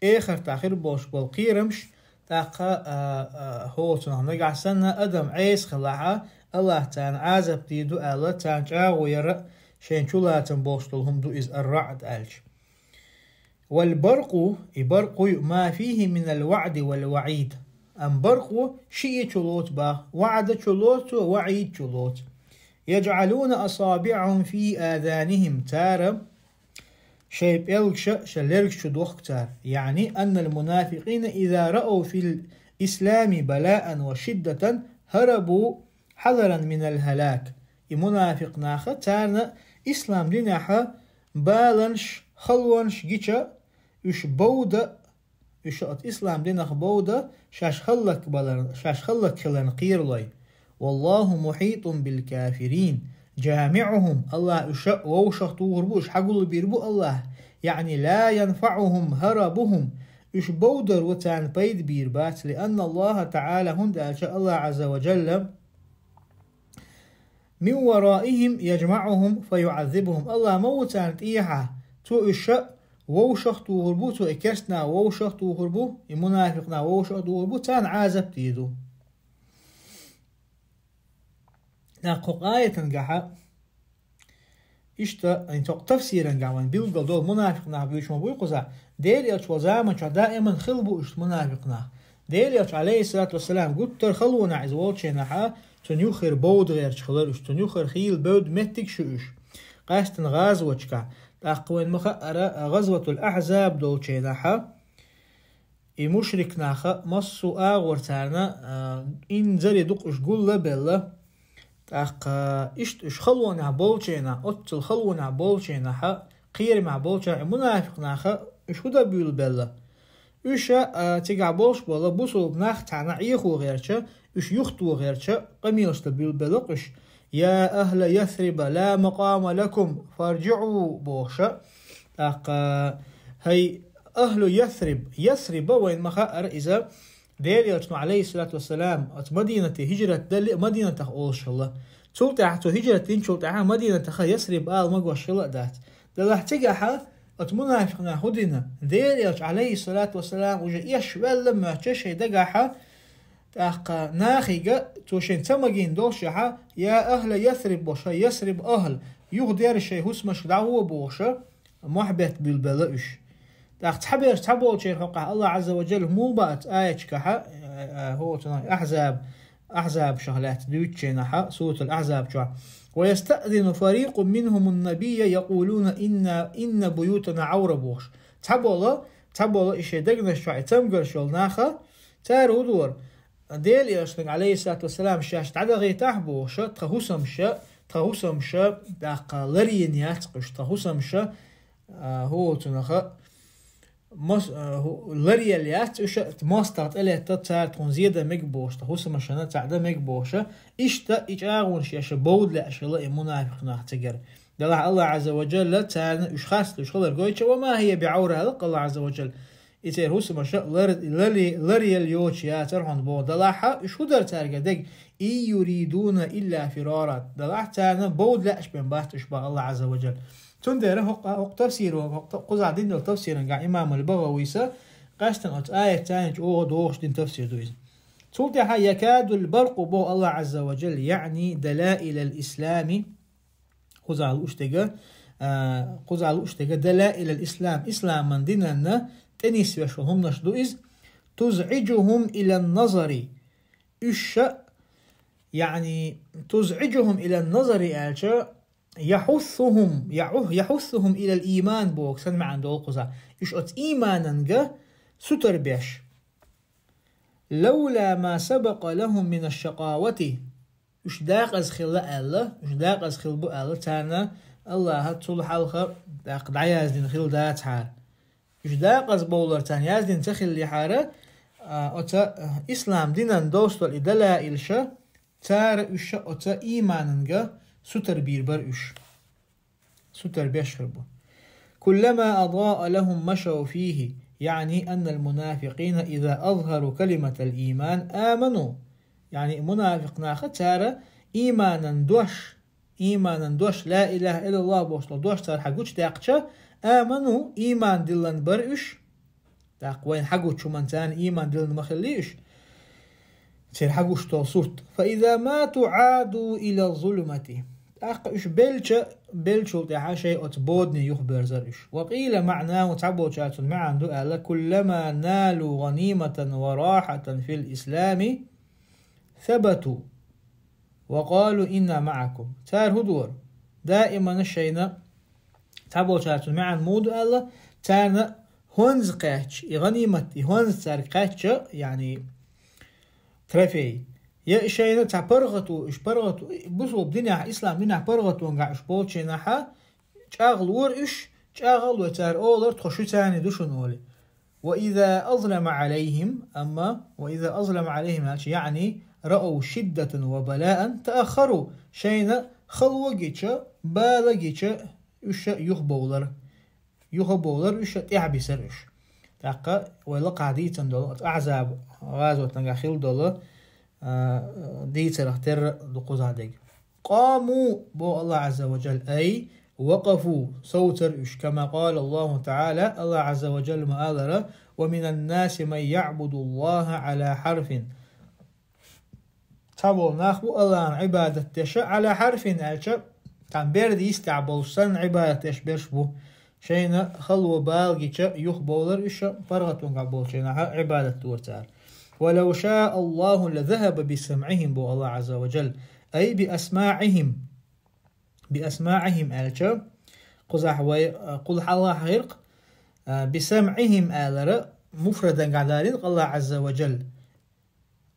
эхартахь хир болуш болу кхерамаш, тӀаккха, а, а, хӀоцунах нагахь санна адам Ӏеса хилахьа, Аллах царна Ӏазап дийр ду аьлла, царна чӀагӀо яра шайн чулацам болуш долу хӀума ду иза ар-раъд аьлча. Вал баркъу, и баркъу ю, ма фихи минал ваъди вал ваъид. Амма баркъу шиъ чу лоцу баха, ваъда чу лоцу, ваъид чу лоцу. Яджъалуна асабиъахум фи азанихим, цара шайн пӀелгаша шайн лергаш чу дохку цара. Яъни, аннал мунафикъина иза раау фил ислами балаан ва шиддатан хӀарабу хьазаран минал хӀалак. И мунафикъ наха царна ислам динехьа баланаш, халонаш гича, уьш бовда, уьш оцу ислам динах бовда, шаьш хӀаллакбалар-, шаьш хӀаллакхиларна кхералой. Валлаху мухьитун бил кафирин, джамиъухум, Аллах уьш вовшах тухур бу, уьш хьагулбийр бу Аллах, яъни ла янфаъухум хӀарабухум, уьш бовдаро царна пайда бийр бац, лианна Аллаха таъала, хӀунда аьлча Аллах Ӏазза ва Джалла, мин вараихим яджмаъухум фа юъаззибухум. Аллах ма ву царна тӀехьа, цо уьш вовшах тухур бу, цо и керстанах вовшах тухур бу, и мунафикънах вовшах тухур бу, царна Ӏазап дийр ду. ТӀаккха кху аятан гахьа Иштта, айн цокъ тафсирангахь вайн билггал долу мунафикъ нах буьйцуш ма буй кхузахь, Делан Элча волу заманчохь даиман хилла бу иштта мунафикъ нах. Делан Элча, алейхиссалату вассалам, гуттар халонахь иза волчийнахьа, цунна юххера бовда гӀерташ хилар уьш, цунна юххера хийла бевдда меттиг шу уьш. Къаьстина гӀазавачкахь, тӀаккха вайн ма хаъара гӀазватул Ахьзаб долчийнахьа, и мушрик наха массо а агӀор царна, а, инзаре дукха уьш гулла а белла. ТӀаккха иштта уьш халонехь болчийнахь, оццул халонехь болчийнахьа, кхерамехь болча и мунафикъ наха уьш хӀун дан буьйлабелла? Уьш, а, цигахь болуш болу бусулба нах цхьаьна Ӏехо гӀерташ, уьш юхто гӀерташ, къамелаш дан буьйлабелла-кх уьш. «Я ахьла Ясриба, ла макъама лакум, фарджиӀу», бохуша. ТӀаккха, хӀай ахьлу Ясриб, Ясриба вайн ма хаъара иза, Делан Элчано, алейхиссалату вассалам, оцу Мадинате хӀижрат далли а Мадинатах олуш хилла. Цул тӀаьхьа цо хӀижрат динчул тӀаьхьа Мадинатаха Ясриб ала магош хилла а дац. Делахь цигахьа оцу мунафикъ наха хӀун дина? Делан Элча, алейхиссалату вассалам, уже эш ваьлла моьттуш шайн дагахьа, тӀаккха нахига цо шайн ца магийна долушехьа, «Я ахьла Ясриб», бохуша, Ясриб ахьл, юхадерза шайн хӀусамашка дӀагӀо бохуша, мохь бетта буьйлабелла уьш. ТӀаккха цхьаберш цхьаболчеран хьокъехь Аллах Азза ва Джалла муха бац аяташкахьа, э, э, хӀоцунах Ахьзаб, Ахьзабашах лаьцна дуьйцучийнахьа, Суратул Ахьзаб чохь: «Ва ястаъзину фарикъун минхумун набийя якъулуна инна, инна буютана Ӏавра», бохуш. Цхьаболу, цхьаболу и шайн дегнаш чохь и цамгарш йолу наха, цара хӀун дора? Делан Элчанга, алейхиссалату вассалам, шаьш дӀадахийтахьа бохуша, тхан хӀусамаша, тхан хӀусамаша, тӀаккха ларйина яц-кх уьш, тхан хӀусамаша, а, хӀоцунаха, мас-, а, хӀу-, ларъелла яц уьш, мостагӀа тӀелетта цара тхуна зен дан мега бохуша, тхан хӀусамашна цхьаъ дан мега бохуша, иштта и чӀагӀонаш еш бовда лаьаш хилла и мунафикъ нах цигара. Делахь Аллах Азза ва Джалла царна уьш харц луьйш хилар гойтуш, «Ва ма хия би Ӏавра», аьлла-кх Аллах Азза ва Джалла. И церан хӀусамаша лар-, лали-, ларъелла йоцуш яцара хьуна боху. Делахьа уьш хӀун дара цаьрга дега? «Ин юридуна илла фирара». Делахь царна бовда лаьаш бен бац уьш боху Аллах Азза ва Джалла. Цундела хӀокху, хӀокху тафсиро, хӀокху кхузахь дина долу тафсирангахь имамул БагӀавис а, къаьстина оцу аят царна чӀогӀа догӀуш дина тафсир ду иза. Цул тӀаьхьа «якадул баркъу» боху Аллах Азза ва Джалла, яъни далаилал ислами, кхузахь лууш дерг, а, кхузахь лууш дерг далаилал ислам, исламан динанна тӀенисвеш волу хӀуманаш ду иза. «ТузӀиджухум илан назари». Уьш ша, яъни, «тузӀиджухум илан назари» аьлча, «яхьуссухум, яхьу-, яхьуссухум илал ийман» боху санна маьӀна долу кхузахь. Уьш оцу иймананга сутара беш. «Лаула ма сабакъа лахум минаш шакъавати». Уьш дакъаза хилла аьлла, уьш дакъаза хилла бу аьлла, царна Аллаха цул хьалха даккха дӀаяздина хилла дацахьара. Уьш дакъаза бовлар царна яздина ца хиллехьара, а, оцу, а, ислам динан довш долу и далаилша, цара уьш оцу иймананга сутара бийр бара уьш. Сутара беш хир бу. «Куллама адаъа лахум машав фихи», яъни аннал мунафикъина иза азхару калиматал ийман аману. Яъни мунафикъ наха цара ийманан дош, ийманан дош, «Ла илаха иллаллах» бохуш долу дош цара хьан гучудаьккхича, аману, ийман диллина бара уьш. ТӀаккха вайна хьан гучу хӀуманца ийман диллина ма хиллий уьш? Церан хьан гуш долу сурт. «Фа иза мату Ӏаду ила зулмати». ТӀаккха уьш белча, белчул тӀаьхьа шайн оцу бодане юхаберзар уьш. «Ва къийла маънаху», цхьаболчара цунна маьӀна ду аьлла: «Куллама налу гъаниматан ва рахьатан фил ислами сабату ва къалу инна маъакум». Цара хӀун дора? Даимана шайна, цхьаболчара цунна маьӀна муха ду аьлла, царна хӀонз кхаьчча, и гъанимат, и хӀонз цаьрга кхаьчча, яъни трофей. Я и шайна цхьа паргӀато, уьш паргӀато, бусулба динехь, ислам динехь паргӀатонгахь уьш болчийнахьа, чӀагӀлора уьш, чӀагӀлой цара олар, тхо шуьцани ду шуна олий. «Ва иза азлама Ӏалайхим», амма «ва иза азлама Ӏалайхим» аьлча, яъни «раав шиддатан ва балаан тааххару», шайна хало гича, бала гича, уьш юхабовлар. Юхабовлар уьш, тӀаьхьабисар уьш. ТӀаккха вай лакхахь дийцина долу, оцу Ахьзаб гӀазотангахь хилла долу, а, дийцарах терра ду кхузахь дерг. «Къаму», боху Аллах Азза ва Джалла, ай, «вакъафу», совцар уьш, «кама къала Аллаху Таала», Аллах Азза ва Джалла ма-аллара: «Ва минан наси ман яъбуду Аллаха Ӏала хьарфин». Цхьаболу нах бу Аллахьан Ӏибадат деш, «Ӏала хьарфин» аьлча, Там берда йистехь болуш санна Ӏибадат деш берш бу. Шайна хало бала гича юхабовлар уьш, паргӀатонехь болчу хенахь Ӏибадат дора цара. ولو شاء الله لذهب بسمعهم, боху Аллах Азза ва Джалла, أي بأسماعهم. بأسماعهم аьлча, кхузахь вай, а, кхул хьалха хьахийра-кх, а, بسمعهم алара муфрадангахь далийна Аллах Азза ва Джалла.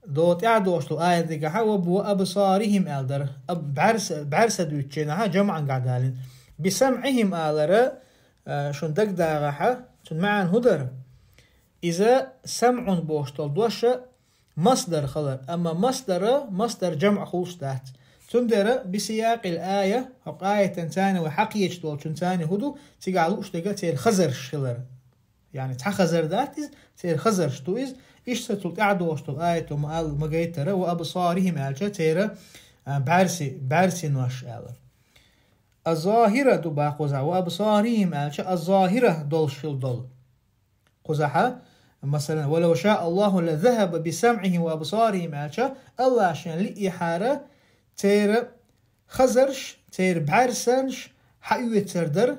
До тӀаьхьа догӀуш долу аят дигахьа, وأبصارهم аьлла дара. Аб-, бӀаьрса, бӀаьрса дуьйцучу хенахь жамӀангахь далийна. بسمعهم алара, а, шун дагадогӀахьа, цуьнан маьӀна хӀун дара? Иза самӀун бохуш долу дош масдар хилар, амма масдара, масдар жамӀ хуьлуш дац. Цундела بسياق الآية, хӀокху аятан царна вай хьакхеташ долчун царна хӀун ду, цигахь лууш дерг церан хазарш хилар. Яъни цхьа хазар дац иза, церан хазарш ду иза. Иштта цул тӀаьхьа догӀуш долу аято ма-, ма-, ма-, гайтара, وأبصارهم аьлча, церан, а, бӀаьрси-, бӀаьрсинош аьлла. الظاهرة ду боху кхузахь, وأبصارهم аьлча, الظاهرة долуш хила долу. Кхузахьа, масалан, ولو شاء الله لذهب بسمعهم وأبصارهم аьлча, Аллах шен лиъехьара, церан хазарш, церан бӀаьрсанаш хьаоьцур дара,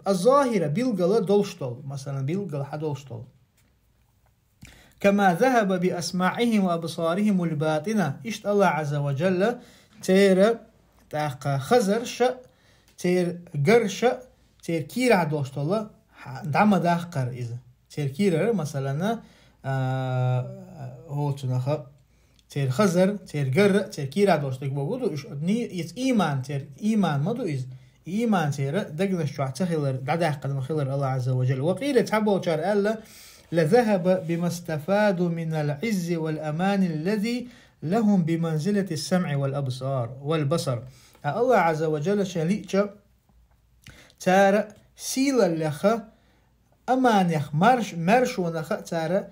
الظاهرة, билгала долуш долу, масалан, билгала хьадолуш долу. كما ذهب بأسماعهم وأبصارهم الباطنة. Иштта Аллах Азза ва Джалла церан тӀаккха хазарша, церан гарша, церан кийрахь долуш долу хьа-, дӀа ма даккхара иза. Церан кийрара, масалан, а, хӀоцунаха, церан хазар, церан гарра, церан кийрахь долуш дерг боху ду, уьш ни-, иза ийман, церан ийман ма ду иза. Ийман церан дегнаш чохь ца хилар, дӀадаьккхина ма хилар Аллах Азза ва Джалла. وقيل, цхьаболчара аьлла, لذهب بما استفادوا من العز والأمان الذي لهم بمنزلة السمع والأبصار، والبصر. А Аллах Азза ва Джалла шен лиъча, цара сийлаллеха, аманех, марш-, маьршонаха цара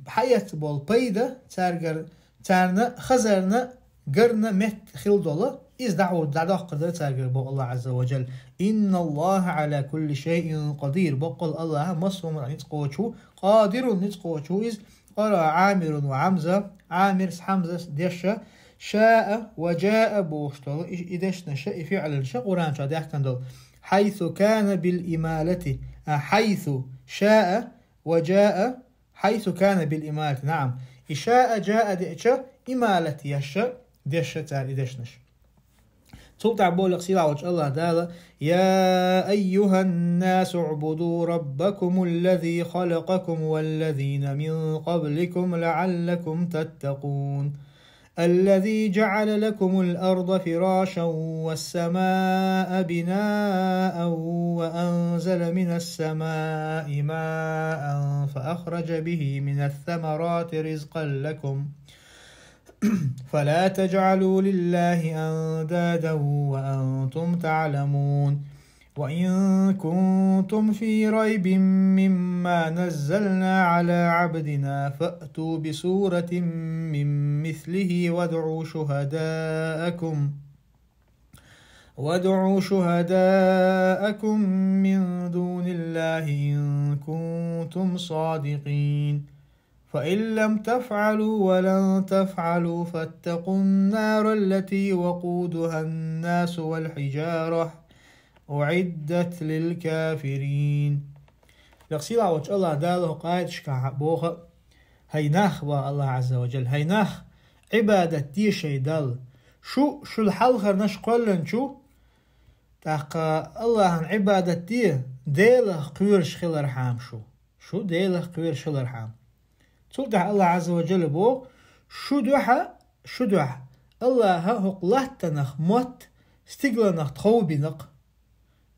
хьаэцна болу пайда цаьргара, царна хазарна, гарна метта хила долу, иза дӀахьо-, дӀадоккхур дара цаьргара, боху Аллах Азза ва Джалла. إن الله على كل شيء قدير. Боккъал Аллах массо а хӀуманах ницкъ кхочу, къадирун, ницкъ кхочу иза. قرأ عامر وحمزة, Ӏамирс, Хьамзас деша, شاء وجاء бохуш долу и, и дешнаша, и фиӀланаша Къуръан чохь даьхкина долу. حيث كان بالإمالة, а, حيث شاء وجاء حيث كان بالإمالة. نعم. И شاء جاء деъча, ималат еш, деша цара и дешнаш. Цул тӀаьхьа боху сийлахь волчу Аллах Дала: يا أيها الناس اعبدوا ربكم الذي خلقكم والذين من قبلكم لعلكم تتقون. الذي جعل لكم الأرض فراشا والسماء بناء وأنزل من السماء ماء فأخرج به من الثمرات رزقا لكم فلا تجعلوا لله أندادا وأنتم تعلمون. وإن كنتم في ريب مما نزلنا على عبدنا فأتوا بسورة من مثله وادعوا شهداءكم، وادعوا شهداءكم من دون الله إن كنتم صادقين. فإن لم تفعلوا ولن تفعلوا فاتقوا النار التي وقودها الناس والحجارة أعدت للكافرين. Лакха сийлахь волчу Аллах Дала хӀокху аяташкахь боху: хӀай нах, боху Аллах Азза ва Джалла, хӀай нах, Ӏибадат де шайн Далла. Шу, шул хьалхарнаш кхоьллинчу, тӀаккха Аллахьан Ӏибадат де, Делах кхоьруш хилархьама шу. Шу Делах кхоьруш хилархьама. Цул тӀаьхьа Аллах Азза ва Джалла боху: шу дуьхьа, шу дуьхьа Аллаха хӀокху латтанах мотт стигланах тховбинарг.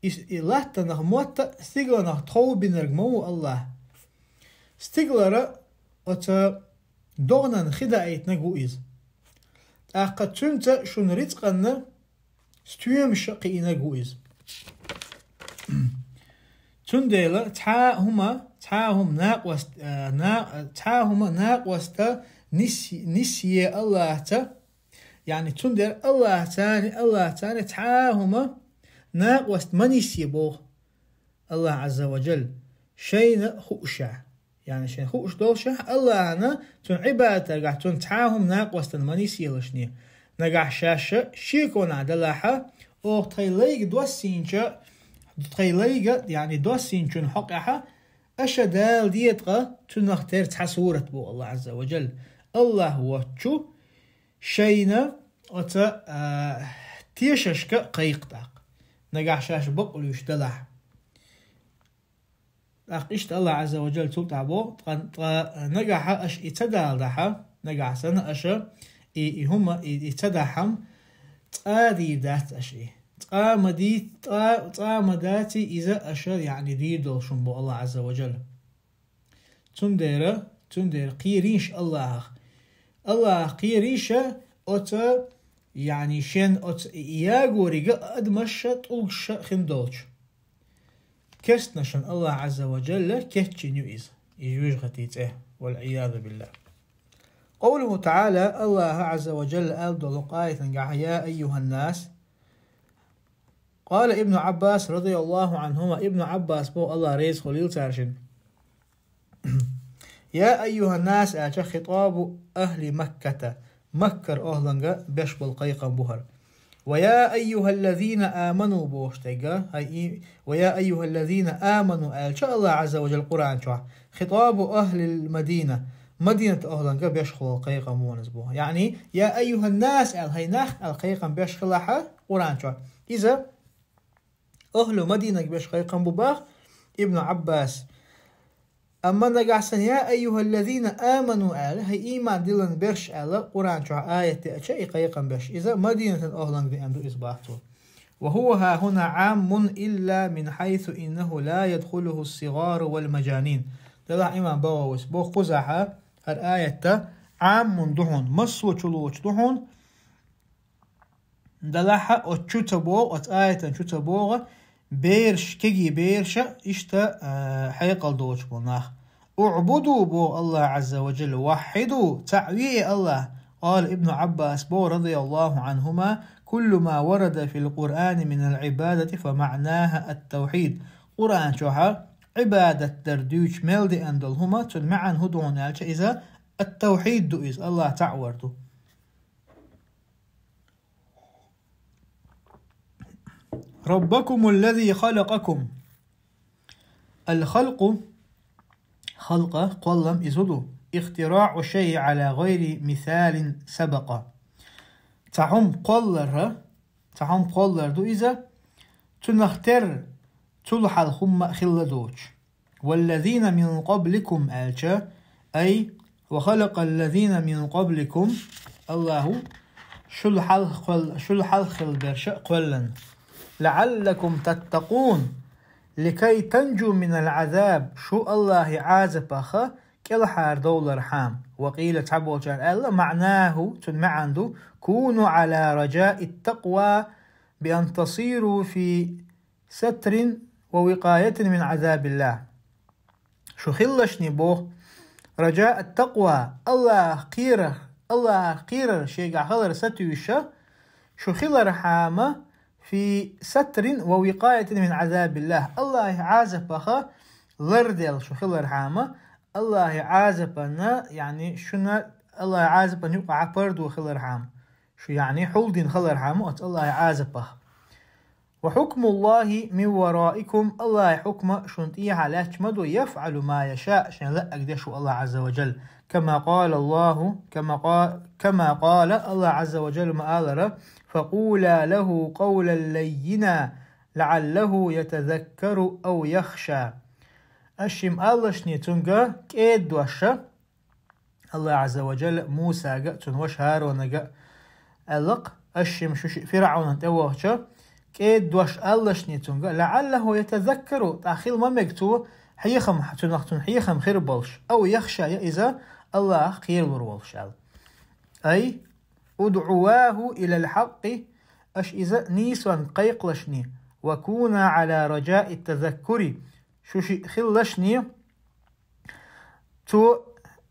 И, и латтанах мотт стигланах тховбинарг ма ву Аллах. Стиглара оцу догӀанан хи даийтинарг ву иза. ТӀаккха цуьнца шуна рицкъанна стоьмаш а кхиънарг ву иза. Цундела цхьа а хӀума, цхьа а хӀума накъост-, а, на-, цхьа а хӀума накъоста нис-, нисъе Аллахьца, яъни цундела Аллахьцани, Аллахьцани цхьа а хӀума накъост ма нисъе боху Аллах Азза ва Джалла, шайна хуушехь. Яъни шайн хууш долушехь, Аллахьана цуьнан Ӏибадатаргахь цунна цхьа а хӀума накъостана ма нисъелаш не. Нагахь шаьш шеконахь далахьа, Оха тхайн лайга доссийнача, тхайн лайга, яъни доссийначун хьокъехьа, аша Дала деза ткъа цунах тера цхьа сурат боху Аллахь Ӏазза ва Джалла. Аллахь воцчу шайна оцу, а, тешашка кхайкха тӀаккха, нагахь шаьш бакълуьйш далахь. ТӀаккха иштта Аллахь Ӏазза ва Джалла цул тӀаьхьа боху, ткъа, ткъа нагахьа аша и ца далахь, нагахь санна аша и, и хӀума, и, и ца дахь-м, цкъа а дийр дац аша и. Цкъа а ма дий-, цкъа, цкъа а ма даций иза аша, яъни, дийр долуш хӀума боху Аллахь Ӏазза ва Джалла. Цундела, цундела кхерийша Аллахьах. Аллахьах кхерийша оцу, яъни, шен оцу ягорига адамаша, тӀулгаша хин долчу. Керстанашна Аллахь Ӏазза ва Джалла кечйина ю иза, и жоьжахатин цӀе, валь-Ӏиязу биллахь. Къовлуху таӀала, Аллахьа Ӏазза ва Джалла аьлла долу къаятангахь: «Я айюханнас». Къала Ибну Ӏаббас, радияллаху Ӏанхума, Ибну Ӏаббас боху, Аллахь реза хуьлийла цаьршинна: «Я айюханнас», аьлча, хитӀабу ахӀли Макката, Маккара охӀланга беш болу кхайкхам бу хӀара. «Ва я айюхаллазина аману», бохуш дерг, хӀай и-, «Ва я айюхаллазина аману», аьлча Аллахь Ӏазза ва Джалла Къуръан чохь, хитӀабу ахӀлил Мадина, Мадината охӀланга беш болу кхайкхам бу хӀара иза боху. Яъни, «Я айюханнас», аьлла, хӀай нах, аьлла кхайкхам беш хилахь Къуръан чохь. Иза ахӀлу Мадинага беш кхайкхам бу боху Ибну Ӏаббас. Амма нагахь санна «Я айюхаллазина аману» аьлла, хӀай ийман диллина берш аьлла, Къуръан чохь аят деача и кхайкхам беш, иза Мадинатан охӀланга деана ду иза боху цо. «Ва хӀува хӀахӀуна Ӏаммун илла мин хьайсу иннахӀу ла ядхулухӀу ссигӀару валь-мажанин». Делахь имам БагӀавис боху кхузахь, хӀара аят Ӏаммун ду хьуна, массо а чулоцуш ду хьуна, делахь оцу чу ца богӀу, оцу аятан чу ца богӀу, бераш, кегий бераша, иштта, а, хьекъал доцуш болу нах. «УӀбуду», боху Аллахь Ӏазза ва Джалла, «ваххьиду», цхьаъ ве Аллахь. Къала Ибну Ӏаббас боху, радияллаху Ӏанхума: «Куллу ма варада фил Къуръани минал Ӏибадати фа маънахӀа ат-тавхьид». Къуръан чохь Ӏибадат дар дуьйцуш мел деана долу хӀума, цуьнан маьӀна хӀун ду хьуна аьлча, иза ат-тавхьид ду иза, Аллахь цхьаъ вар ду. «Раббакумуллази халакъакум». Ал-халкъу, халкъа, кхоллам иза ду. «ИхтираӀу шайъи Ӏала гӀайри мисалин сабакъа». Цхьа хӀума кхоллар, цхьа хӀума кхоллар ду иза, цунах тера цул хьалха хӀумма а хилла доцуш. «Валлазина мин къабликум», аьлча, ай, «ва халакъаллазина мин къабликум», Аллаху шул хьалха кхол-, шул хьалха хилла берш а кхоьллина. «ЛаӀаллакум таттакъун», «ликай танжу минал Ӏазаб», шу Аллахьи Ӏазапах кӀелхьардовлархьама. «Ва къийла», цхьаболчара аьлла, «маънаху», цуьнан маьӀна ду: «Куну Ӏала ражаи ттакъва би ан тасиру фи сатрин ва викъаятин мин Ӏазабиллахь». Шу хилалаш шуна боху, ражаи ттакъва, Аллахьах кхерар, Аллахьах кхерар шегахь хилар сатуьйсуш, шу хилархьама, фи сатрин ва викъаятин мин Ӏазабиллахь, Аллахьи Ӏазапах ларделла шу хилархьама, Аллахьи Ӏазапана, яъни шуна Аллахьи Ӏазапана юкъахь пардо хилархьама, шу, яъни, хьулдина хилархьама оцу Аллахьи Ӏазапах. «Ва хьукмуллахи мин вараикум», Аллахьи хьукма шуна тӀехьа лаьтташ ма ду, «яфӀалу ма яшаъ», шен лаьаг деш ву Аллахь Ӏазза ва Джалла. «Кама къала Аллаху», кама къа-, «кама къала», Аллахь Ӏазза ва Джалла ма-аллара: «Факъула лаху къавлан лаййина, лаӀаллаху ятазаккару ав яхша». Аша шимма аллашне цуьнга кӀеда дош, Аллахь Ӏазза ва Джалла Мусага а, цуьнан ваша ХӀаронага а аьлла-кх, аша шимма шу шиъ ФирӀавнан тӀе вахча, кӀеда дош аллашне цуьнга, «лаӀаллаху ятазаккару», тӀаккха хила ма мега цо хьехам, цуьнах цунна хьехам хир болуш, «ав яхша», я иза Аллахьах кхералур волуш аьлла. Ай, «удӀуваху илал хьакъкъи», аша иза нийсонга кхайкхалашне, «ва куна Ӏала ражаи ттазаккури», шу шиъ хилалашне, цо,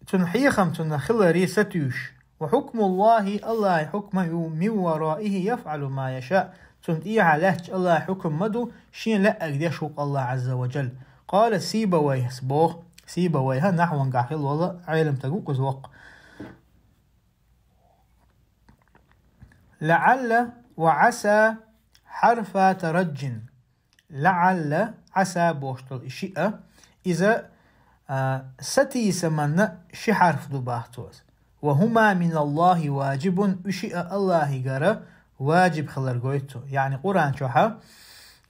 цуьнан хьехам цунна хиларе сатуьйсуш. «Ва хьукмуллахи», Аллахьи хьукма ю, «мин вараихи яфӀалу ма яшаъ», цунна тӀехьа лаьтташ Аллахьи хьукма ма ду, шен лаьаг деш ву-кх Аллахь Ӏазза ва Джалла. Къала Сибавайхьас боху, Сибавайхьа нахьвангахь хилла волу Ӏеламстаг ву-кх иза воккха. «ЛаӀалла ва Ӏаса حرفا ترج. لعل, عسى бохуш долу и шиъ, иза, а, сатийсаманна ши хьарф ду боху цо. وهما من الله واجب, уьш шиъ Аллахьигара ваджиб хилар гойту цо. Яъни Къуръан чохь, а,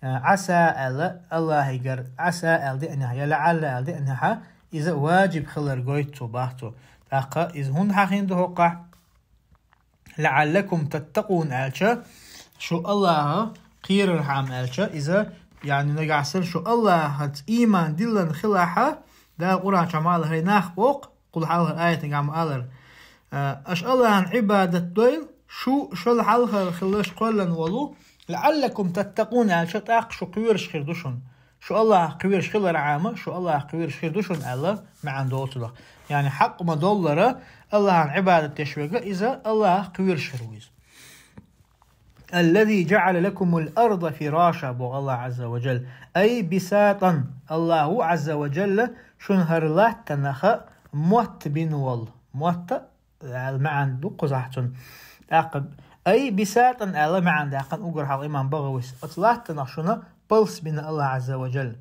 Ӏаса аьлла Аллахьигара, Ӏаса аьлла деанехь, я ЛаӀалла аьлла деанехь, иза ваджиб хилар гойту цо боху цо. ТӀаккха иза хӀунда хьахийна ду хӀокхахь? لعلكم تتقون аьлча, шу Аллахьах кхерархьама аьлча, иза, яъни нагахь санна шу Аллахьаца ийман диллина хилахь, Дала Къуръан чохь ма аллара, хӀай нах, боху, кхул хьалхара аятехь ма аллара, а, аша Аллахьан Ӏибадат дойла, шу шул хьалхара хиларш кхоьллина волу, لعلكم تتقون аьлча, тӀаккха шу кхоьруш хир ду шуна. Шу Аллахьах кхоьруш хилархьама, шу Аллахьах кхоьруш хир ду шуна аьлла маьӀна долу цунах. Яъни хьакъ ма-доллара, Аллахьан Ӏибадат деш верг, иза Аллахьах кхоьруш хир ву иза. الذي جعل لكم الأرض فراشا, боху Аллахь Ӏазза ва Джалла. أي بساطا, Аллахьу Ӏазза ва Джалла шуна хӀара латтанах мотт бина волу. Мотт аьлла маьӀна ду кхузахь цунна. ТӀаккха أي بساطا аьлла маьӀна даьккхина уггар хьалха имам БагӀавис. Оцу латтанах шуна палс бина Аллахь Ӏазза ва Джалла.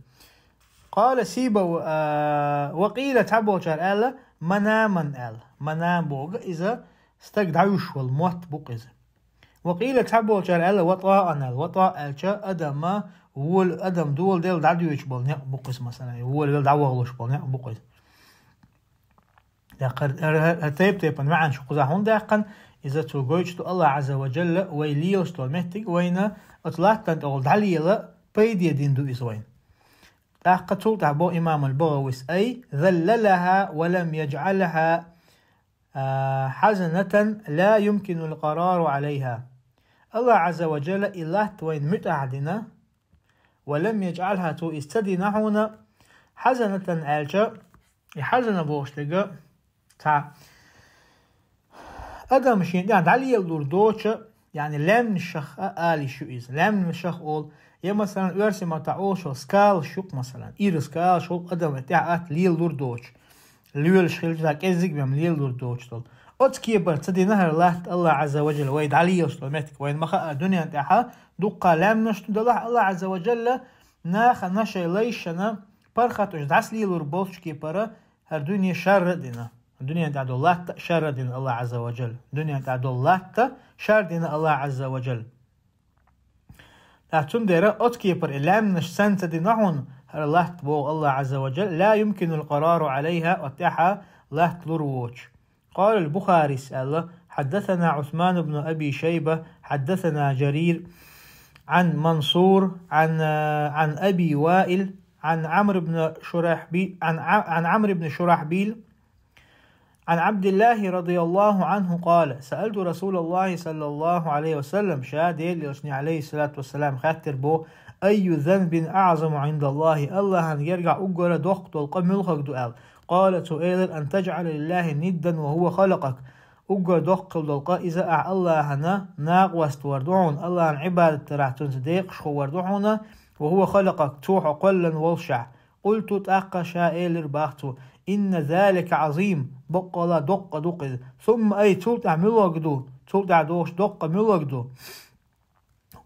قال سيبويه, а, وقيل, цхьаболчара аьлла, مناما аьлла. Манам боху иза стаг дӀавуьжуш волу мотт бу-кх иза. وقيل, цхьаболчара аьлла, وطاء аьлла. وطاء аьлча, адам вола, адам доладелла дӀадоьдуш болу некъ бу-кх иза, масала, вола велла дӀавахалуш болу некъ бу-кх иза. ТӀаккха хӀара, хӀара, хӀара тайп-тайпана маьӀна шу кхузахь хӀунда даьккхина, иза цо гойтуш ду Аллахь Ӏазза ва Джалла вай лелаш долу меттиг вайна оцу латтана тӀехула дӀалела пайде дина ду иза вайна. ТӀаккха цул тӀаьхьа боху имамул БагӀавис: أي ذللها ولم يجعلها, а, حزنة لا يمكن القرار عليها. Аллахь Ӏазза ва Джалла и латта вайна муьтӀахь дина, ولم يجعلها, цо иза ца дина хьуна, حزنة аьлча, и хьазана бохуш дерг цхьа адам шен тӀехь дӀалелалур доцуш, яъни лаьмнашах а ала йиш ю иза. Лаьмнашах олу, я, масалан, оьрсийн маттахь олуш йолу скалаш ю-кх, масалан, ира скалаш олу, адам тӀехь атта лелалур доцуш. Лелаш хилча, кӀеззиг бен лелалур доцуш долу. Оцу кепара ца дина хӀара латта Аллахь Ӏазза ва Джалла вай дӀалелаш долу меттиг. Вайна ма хаъара, дуьнен тӀехь дуккха лаьмнаш ду, делахь Аллахь Ӏазза ва Джалла нахана, шайн лайшна паргӀаташ дӀасалелалур болчу кепара хӀара дуьне шарра а дина. Дуьнен тӀехь долу латта а шарра а дина Аллахь Ӏазза ва Джалла. Дуьнен тӀехь долу латта шарра дина Аллахь Ӏазза ва Джалла. ТӀаккха цундела оцу кепара и лаьмнаш санна ца дина хьуна хӀара латта, боху Аллахь Ӏазза ва Джалла, لا يمكن القرار عليها, оцу тӀехь латта лур воцуш. قال البخاري аьлла: حدثنا عثمان بن أبي شيبة، حدثنا جرير عن منصور عن، عن أبي وائل عن عمرو بن شرحبي-، عن ع-، عن عمرو بن شرحبيل عن عبد الله رضي الله عنه قال: سألت رسول الله صلى الله عليه وسلم, ша Делан Элчане, عليه الصلاة والسلام, хаьттира боху: أي ذنب أعظم عند الله؟ Аллахьан гергахь уггара доккха долу къа муьлхарг ду аьлла. قال, цо элира: أن تجعل لله ندا وهو خلقك. Уггар доккха долу къа иза ахь Аллахьана накъост вар ду хьуна, Аллахьан Ӏибадат дарахь цуьнца декъашхо вар ду хьуна, وهو خلقك, цо хьо кхоьллина воллушехь. قلت, тӀаккха ша элира боху цо: إن ذلك عظيم, баккъалла доккха ду-кх иза. ثم أي, цул тӀаьхьа муьлхарг ду, цул тӀаьхьа дохуш доккха муьлхарг ду?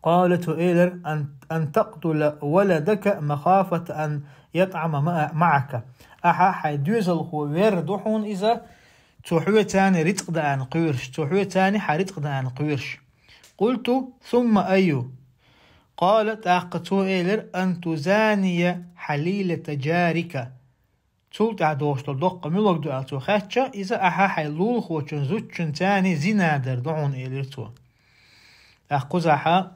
قال, цо элира: أن، أن تقتل ولدك مخافة أن يطعم مع-، معك. Ахьа хьайн доьзалхо вер ду хьуна иза, цо хьоьца рицкъ даана кхоьруш, цо хьоьца хьан рицкъ даана кхоьруш. قلت: ثم أي؟ قال, тӀаккха цо элира: أن تزاني حليلة جارك. Цул тӀаьхьа дохуш долу доккха муьлхарг ду аьлла цо хаьттича, иза ахьа хьайн лулахочун зудчуьнца зина дар ду хьуна, элира цо. ТӀаккха кхузахь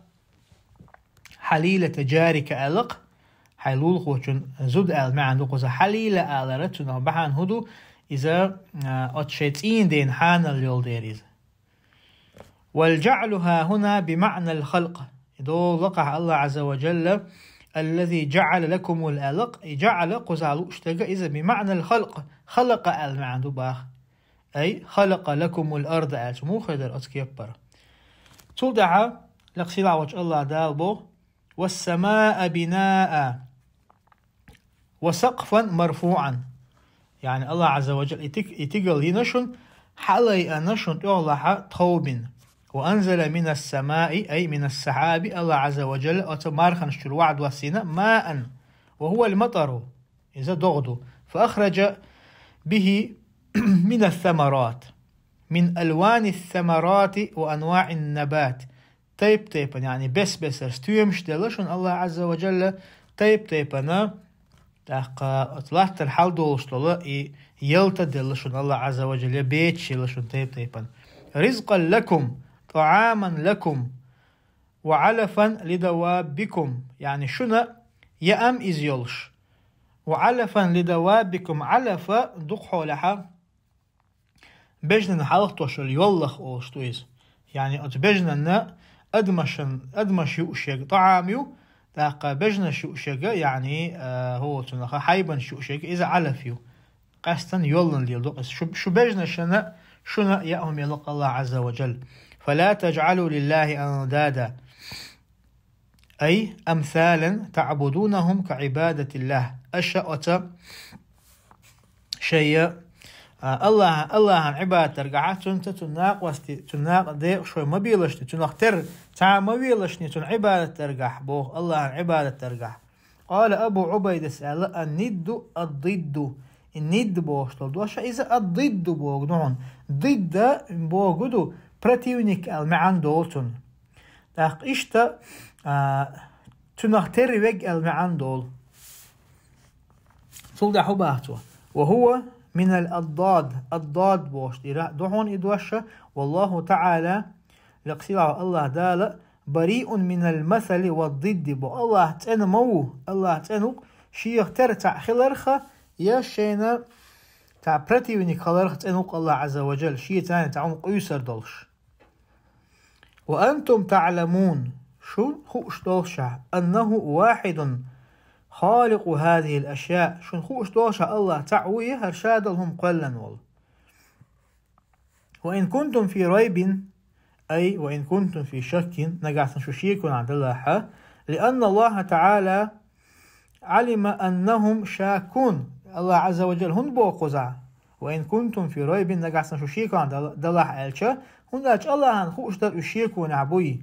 حليلة جارك аьлла-кх, хьайн лулахочун зуда аьлла маьӀна ду кхузахь. Хьалила алара цунах бахьана хӀун ду, иза, а, оцу шайн цӀийнан дена хьанал йолу дера иза. والجعل ها هنا بمعنى الخلق. И долу лакхахь Аллахь Ӏазза ва Джалла: الذي جعل لكم الأرض. И جعل кхузахь лууш дерг иза بمعنى الخلق. خلق аьлла маьӀна ду боху. أي خلق لكم الأرض аьлча, муха хир дара оцу кепара? Цул тӀаьхьа лекха сийлахь волчу Аллахь Дала боху: والسماء بناء وسقفا مرفوعا. Яъни Аллахь Ӏазза ва Джалла и тиг-, и тигал йина шуна, хьалайана шуна тӀехулахь тхов бина. وأنزل من السماء، أي من السحاب, Аллах Азза ва Джалла оцу марханаш чуьра ваӀ доссийна, ماء, وهو المطر, иза догӀа ду, فأخرج به من الثمرات، من ألوان الثمرات وأنواع النبات, тайп-тайпана, яъни бес-бесара стоьмаш делла шуна Аллах Азза ва Джалла, тайп-тайпана, тӀаккха оцу латтара хьалдолуш долу и ялта делла шуна Аллах Азза ва Джалла, я бецаш елла шуна тайп-тайпана. رزقا لكم، طعاما لكم، وعلفا لدوابكم, яъни шуна яам иза йолуш. وعلفا لدوابكم, Ӏалафа дукха хьолехьа бежнана хьалхатошалла йоллах олуш ду иза. Яъни оцу бежнанна адамашан, адамаш юуш ерг тӀаам ю, тӀаккха бежнаш юуш ерг, яъни, а, хӀу цунаха хьайбанаш юуш ерг, иза Ӏалаф ю. Къаьстина йоллан леладо иза. Шу, шу бежнашана, шуна яа хӀума елла Аллах Азза ва Джалла. فلا تجعلوا لله أندادا، أي أمثالا تعبدونهم كعبادة الله. Аша оца шайя, а, Аллаха, Аллахьан Ӏибадат даргахьа, цунца цун накъостий, цун накъа декъашхой ма белашни, цунах тера цхьа а ма велашни, цун Ӏибадат даргахь, боху, Аллахьан Ӏибадат даргахь. قال أبو عبيدة аьлла: الند الضد. И нидд бохуш долу доша, иза ад-дидду боху ду хьуна. Дидда боху ду, противник аьлла маьӀна долу цунна. ТӀаккха иштта, а, цунах тера вег аьлла маьӀна долу. Цул тӀаьхьа хӀу баха цо? وهو من الأضداد. Аддад бохуш дира ду хьуна и доша. والله تعالى, лекха сийлахь Аллах Дала, بريء من المثل والضد бо. Аллах цӀена ма ву, Аллах цӀена ву, шех тера цхьаъ хиларха, я шайна цхьа противник хиларха цӀена ву Аллах Азза ва Джалла, шеца цхьа хӀума къуьйсур долуш. وأنتم تعلمون, шун хууш долуш, أنه واحد خالق هذه الأشياء, шун хууш долуш Аллах цхьаъ ву, я хӀара шадолу хӀума кхоьллина волу. وإن كنتم في ريب، أي وإن كنتم في شك, нагахь санна шу шеконахь далахьа, لأن الله تعالى علم أنهم شاكون. Аллах Азза ва Джалла хӀунда боху кхузахь? وإن كنتم في ريب, нагахь санна шу шеконахь дала-, далахь аьлча, хӀунда аьлча Аллахьан хууш дара уьш шеконахь буй.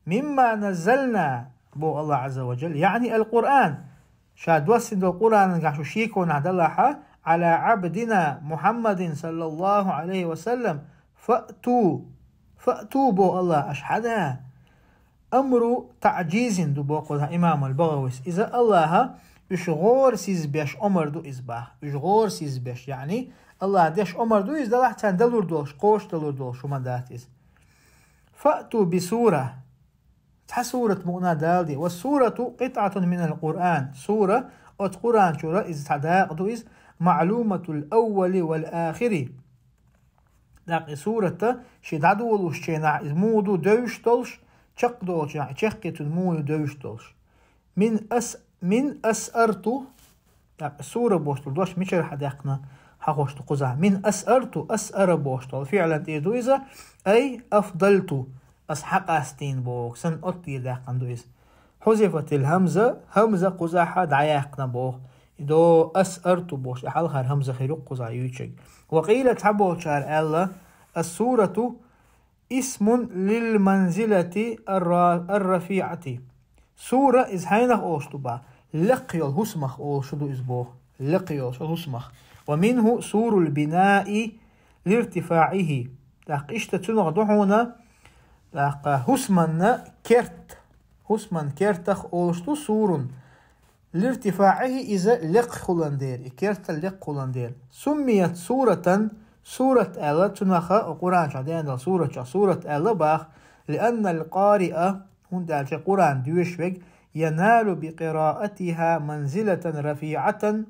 مما نزلنا, боху Аллах Азза ва Джалла, يعني القرآن. Ша доссина долу Къуръанан гахь шу шеконахь далахьа, على عبدنا محمد صلى الله عليه وسلم, فأتوا, فأتوا, боху Аллах, аша хьада. أمر تعجيز ду боху имам ал-БагӀавис. Иза Аллаха уьш гӀора сиз беш омар ду иза баха. Уьш гӀора сиз беш, яъни Аллаха деш омар ду иза далахь, царна далур долуш, кхочуш далур долуш хӀума дац иза. فأتوا بسورة. Цхьа сурат мукъна дала де. والسورة قطعة من القرآن. Сура, оцу Къуръан чура иза цхьа дакъа ду иза, معلومة الأول والآخر. ТӀаккха и сурата ши дӀадолуш ченахь иза муха ду девзаш долуш, чекхдолчу чехкхетун муха ю девзаш долуш. من أس-, من أسأرت, тӀаккха сура бохуш долу дош мичара хьадаьккхина хьахош ду кхузахь. من أسأرت, أسأر бохуш долу фиълан тӀе ду иза, أي أفضلت, ас хьакъастийна боху, сан оттийра даьккхина ду иза. حذفت الهمزة, хӀамза кхузахьа дӀаяьккхина боху. И до أسأرت бохуш, и хьалхара хӀамза хир ю кхузахь юьйчуьнга. وقيل, цхьаболчара аьлла, السورة اسم للمنزلة الر-, الرفيعة. Сура иза хьенах олуш ду баха? Лекха йолу хӀусамах олуш ду иза боху. Лекха йолуш йолу хӀусамах. ومنه سور البناء لارتفاعه. ТӀаккха иштта цунах ду хьуна, тӀаккха хӀусаманна керт. ХӀусаман кертах олуш ду сурун. لارتفاعه, иза лекха хулан дера, и керта лекха хулан дера. سميت سورة, сурат аьлла, цунаха, Къуръан чохь деана долу сурат чохь сурат аьлла баха, لأن القارئ, хӀунда аьлча Къуръан доьшуш верг, ينال بقراءتها منزلة رفيعة,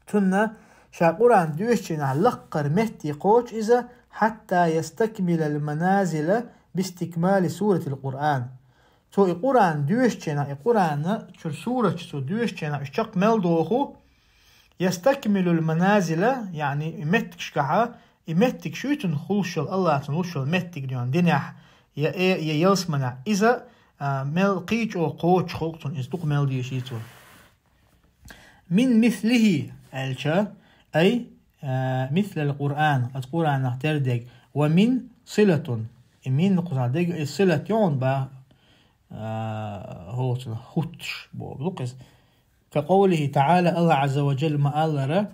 цунна ша Къуръан доьшучийнахь лаккхара метте кхочу иза, حتى يستكمل المنازل باستكمال سورة القرآن. Цо и Къуръан доьшучийнахь, и Къуръана чуьра сурачу цо доьшучийнахь, уьш чекх мел доху, يستكمل المنازل, яъни и меттигашкахьа, и меттиг шуьйтун хуьлуш йолу, Аллах цунна луш йолу меттиг дуьйна динехь, я э, я ялсманехь, иза, а, мел кхийчо кхочуш хуьлу цунна, иза дукха мел дийший цо. من مثله аьлча, أي, а, مثل القرآن, оцу Къуръанах тера дерг, ومن صلة. И мин кхузахь дега, и силат йогӀун ба, а, хӀоцун хӀуттуш боху иза. كقوله تعالى, Аллах Азза ва Джалла ма-аллара: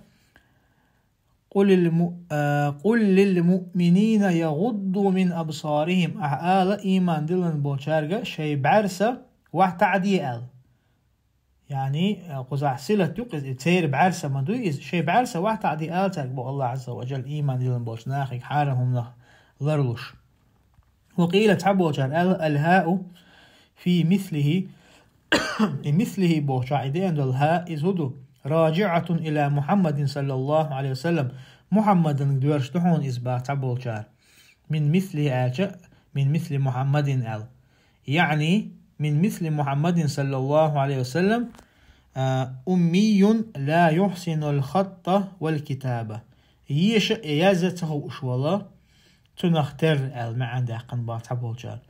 «قل للم-، а, قل للمؤمنين يغضوا من أبصارهم». Ахьа ала, ийман диллина болчаьрга шайн бӀаьрса вахь таӀаде аьлла. Яъни, а, кхузахь силат ю-кх иза, и церан бӀаьрса ма дуй иза, шайн бӀаьрса вахь таӀаде ала цаьрга боху Аллах Азза ва Джалла, ийман диллина болчу нахе хьарам хӀуманах ларлуш. وقيل, цхьаболчара аьлла: «الهاء في مثله». И مثله бохучохь и деана долу хӀа, иза хӀун ду? «راجعة إلى محمد صلى الله عليه وسلم». Мухьаммадан доьрзуш ду хьуна иза, боху цхьаболчара. «من مثله» аьлча, «من مثل محمد» аьлла. يعني: «من مثل محمد صلى الله عليه وسلم، а, أمي لا يحسن الخط والكتابة». Еша а, язъян а ца хууш волу, цунах терра аьлла маьӀна даьккхина боху цхьаболчара.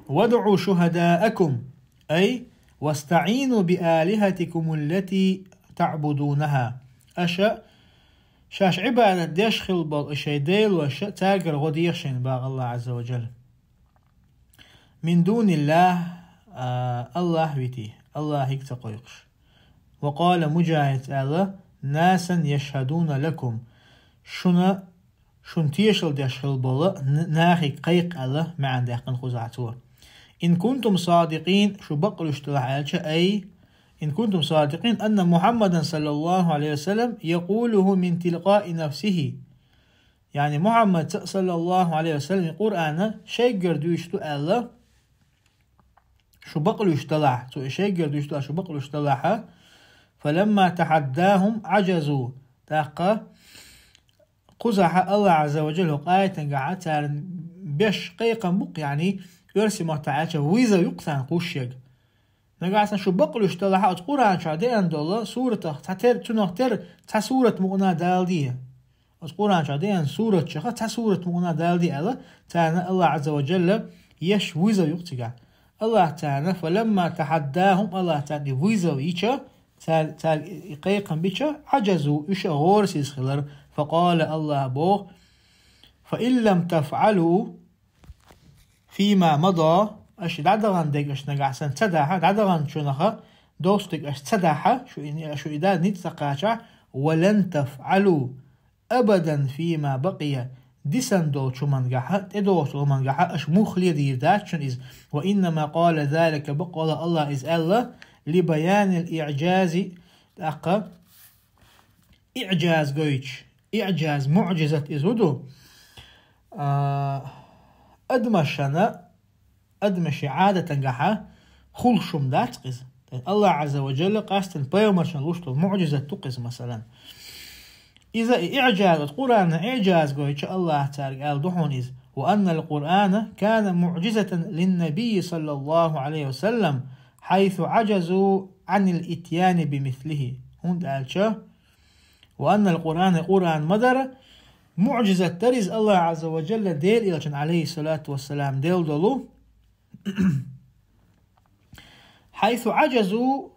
«وادعوا شهداءكم», أي: «واستعينوا بآلهتكم التي تعبدونها». Аша шаьш Ӏибадат деш хилла болу шайн делош, цаьргара гӀо деха шайна, боху Аллах Азза ва Джалла. «من دون الله», а, Аллах вити, Аллахьиг ца кхойкхуш. «وقال مجاهد», аьлла: «ناسا يشهدون لكم». Шуна, шуна тешалла деш хилла болу н-, нахе кхайкха аьлла маьӀна даьккхина кхузахь цо. «إن كنتم صادقين», шу бакълуьйш делахь аьлча, أي: «إن كنتم صادقين أن محمدا صلى الله عليه وسلم يقوله من تلقاء نفسه». Яъни Мухьаммад, саллаллаху Ӏалайхи ва саллам, и Къуръан шайгара дуьйцуш ду аьлла, шу бакълуьйш делахь, цо и шайгара дуьйцуш ду аьлла шу бакълуьйш делахь, «فلما تحداهم عجزوا». ТӀаккха кхузахь Аллах Азза ва Джалла хӀокху аятангахь царна беш кхайкхам бу-кх, яъни оьрсийн маттахь аьлча, вызов ю-кх царна кхуссург. Нагахь санна шу бакълуьйш делахь, оцу Къуръан чохь деана долу суратах цхьа тер-, цунах тера цхьа сурат мукъана даладе. Оцу Къуръан чохь деана суратех цхьа сурат мукъана даладе аьлла, царна Аллах Азза ва Джалла еш вызов ю-кх цигахь. Аллах царна, «فلما تحداهم», Аллах царна и вызов йича, цар-, цаьрга и кхайкхам бича, «عجزوا», уьш а гӀорасиз хилар, «فقال», Аллах боху: «فإن لم تفعلوا فيما مضى», аша дӀадахана дерг аша нагахь санна ца дахь, дӀадаханчунах долуш дерг аша ца дахь, шу и, шу и дан ницкъ ца кхачахь, «ولن تفعلوا أبدا فيما بقي», дисина долчу хӀумангахь, тӀедогӀучу хӀумангахь аша муххале дийр дац шуна иза. «وإنما قال ذلك», баккъалла Аллах иза аьлла, «لبيان الإعجاز», тӀаккха иӀжаз гойтуш, иӀжаз, муӀжизат иза хӀун ду? А, адамашна, адамашна Ӏадатангахь хуьлуш хӀума дац-кх иза. Аллах Азза ва Джалла къаьсттина пайхамаршна луш долу муӀжизат ду-кх иза, масалан. Иза и иӀжаз, оцу Къуръанан иӀжаз гойтуш Аллах цаьрга аьлла ду хьуна иза: «وأن القرآن كان معجزة للنبي صلى الله عليه وسلم حيث عجزوا عن الإتيان بمثله». ХӀунда аьлча, «وأن القرآن», Къуръан ма дара, муӀжизат дара иза Аллах Азза ва Джалла Делан элчанна, Ӏалайхиссалату вассалам, делла долу, «حيث عجزوا»,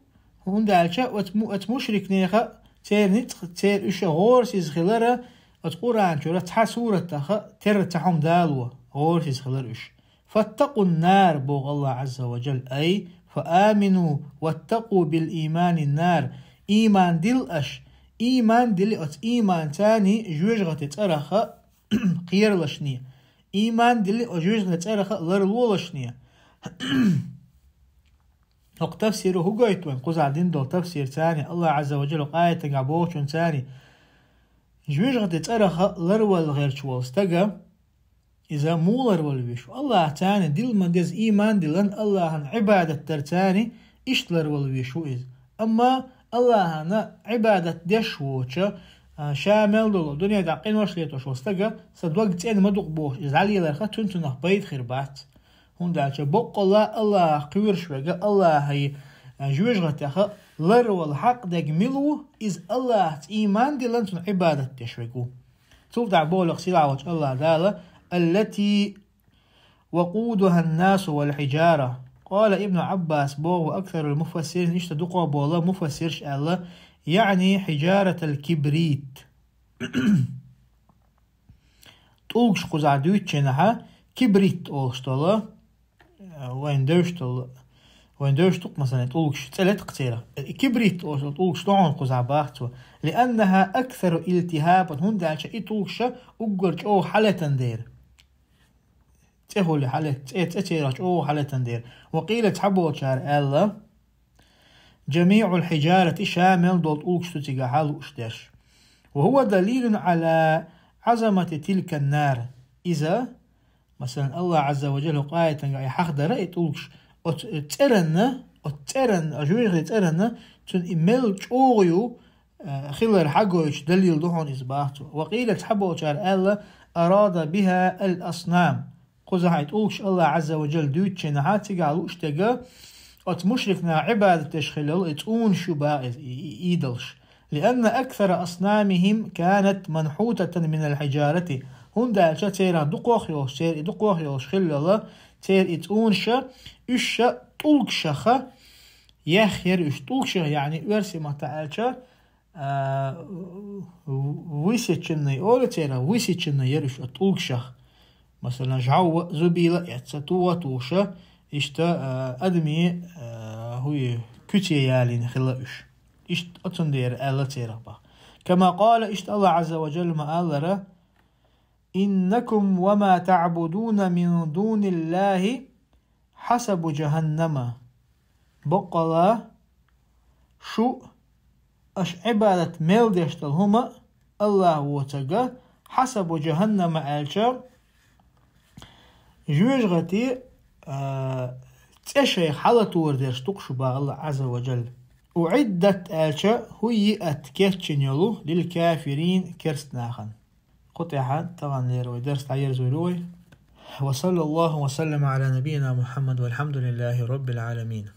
хӀунда аьлча оцу му-, оцу мушрикнеха церан ницкъ, церан уьш гӀорасиз хилара, оцу Къуръан чуьра цхьа суратах тера цхьа хӀума дало, гӀорасиз хилара уьш. «فاتقوا النار», боху Аллах Азза ва Джалла, ай, «فآمنوا واتقوا بالإيمان النار», ийман дилла аша, ийман дилла оцу ийманца жоьжахатин цӀарах кхералашне, ийман дилла оцу жоьжахатин цӀарах ларлолашне. ХӀокху тафсиро хӀун гойту вайн, кхузахь дина долу тафсирца, Аллах Азза ва Джалла аятангахь бохучунца, жоьжахатин цӀарах ларвала гӀерташ волу стага, иза муха ларвала веза? Аллах царна дилла ма-дезза ийман диллина, Аллахьан Ӏибадат дарца иштта ларвала веза ву иза. Амма Аллахьан Ӏибадат деш воцуш, а, ша мел долу дуьнен тӀехь къинош летош волу стага, сан дог цӀена ма ду-кх бохуш, иза дӀалеларх цуьнан цунах пайда хир бац. ХӀунда аьлча баккъалла Аллахах кхоьруш верг, Аллахьан, а, жоьжахатех ларвала хьакъ дерг мила ву, иза Аллахьца ийман диллина, цунна Ӏибадат деш верг ву. Цул тӀаьхьа боху сийлахь волчу Аллах Дала: «التي وقودها الناس والحجارة». Къала Ибн Ӏаббас боху, ва аксарул муфассирин, иштта дукхах болу муфассирша аьлла, яъни хьиджаратал кибрит. тӀулгаш кхузахь дуьйцучу хенахь, кибрит олуш долу, вайн девзаш долу, вайн девзаш ду-кх, масала, тӀулгаш, цӀе лаьтта-кх церах. Кибрит олуш долу тӀулгаш ду хьуна кхузахь, боху цо. «لأنها أكثر التهابا», хӀунда аьлча и тӀулгаш уггар чӀогӀа хьалаьттан дера. ЦӀе хӀули хьалет-, цӀе, цӀе церах чӀогӀа хьалаьттан дера. «وقيل», цхьаболчара аьлла, «جميع الحجارة», ша мел долу тӀулгаш ду цигахь лууш дерш. «وهو دليل على عظمة تلك النار». Иза, масалан, Аллах Азза ва Джалла хӀокху аятан тӀехь хьахадара и тӀулгаш, оцу цӀеранна, оцу цӀеранна, жоьжахатин цӀеранна, цуьнан и мел чӀогӀа ю, э, хилар хьагойтуш далил ду хьуна иза, боху цо. «وقيل», цхьаболчара аьлла, «أراد بها الأصنام». Кхузахь и тӀулгаш Аллах Азза ва Джалла дуьйцучу хенахь, цигахь лууш дерг оцу мушрикнаха Ӏибадат деш хилла йолу и цӀунаш ю, боху иза, и, и идолаш. «لأن أكثر أصنامهم كانت منحوتة من الحجارة». ХӀунда аьлча церан дукхох йолуш, церан и дукхох йолуш хилла йолу, церан и цӀунаш, уьш тӀулгашах яьхна яра уьш. ТӀулгашах, яъни, оьрсийн маттахь аьлча, а, высеченный олу церан, высеченный яра уьш оцу тӀулгашах. Масалан, жӀов а, зубийла а эцна, тугӀа а тухуш, иштта, а, адамийн, а, хӀуй, куьце ялийна хилла уьш. Иштта оцундела аьлла церах, боху. «كما قال», иштта Аллах Азза ва Джалла ма-аллара: «إنكم وما تعبدون من دون الله حصب جهنم». Баккъала шу, аша Ӏибадат мел деш долу хӀума, Аллах воцург, «حصب جهنم» аьлча, жоьжахатин, а, цӀе шайх хьалатор дерш ду-кх шу, боху Аллах Азза ва Джалла. «أعدت» аьлча, хӀуй, йиъат, кечйина йолу, «للكافرين», керста нахана. Кху тӀехь таханлера вай дарс дӀаерзор ю вай. وصلى الله وسلم على نبينا محمد والحمد لله رب العالمين.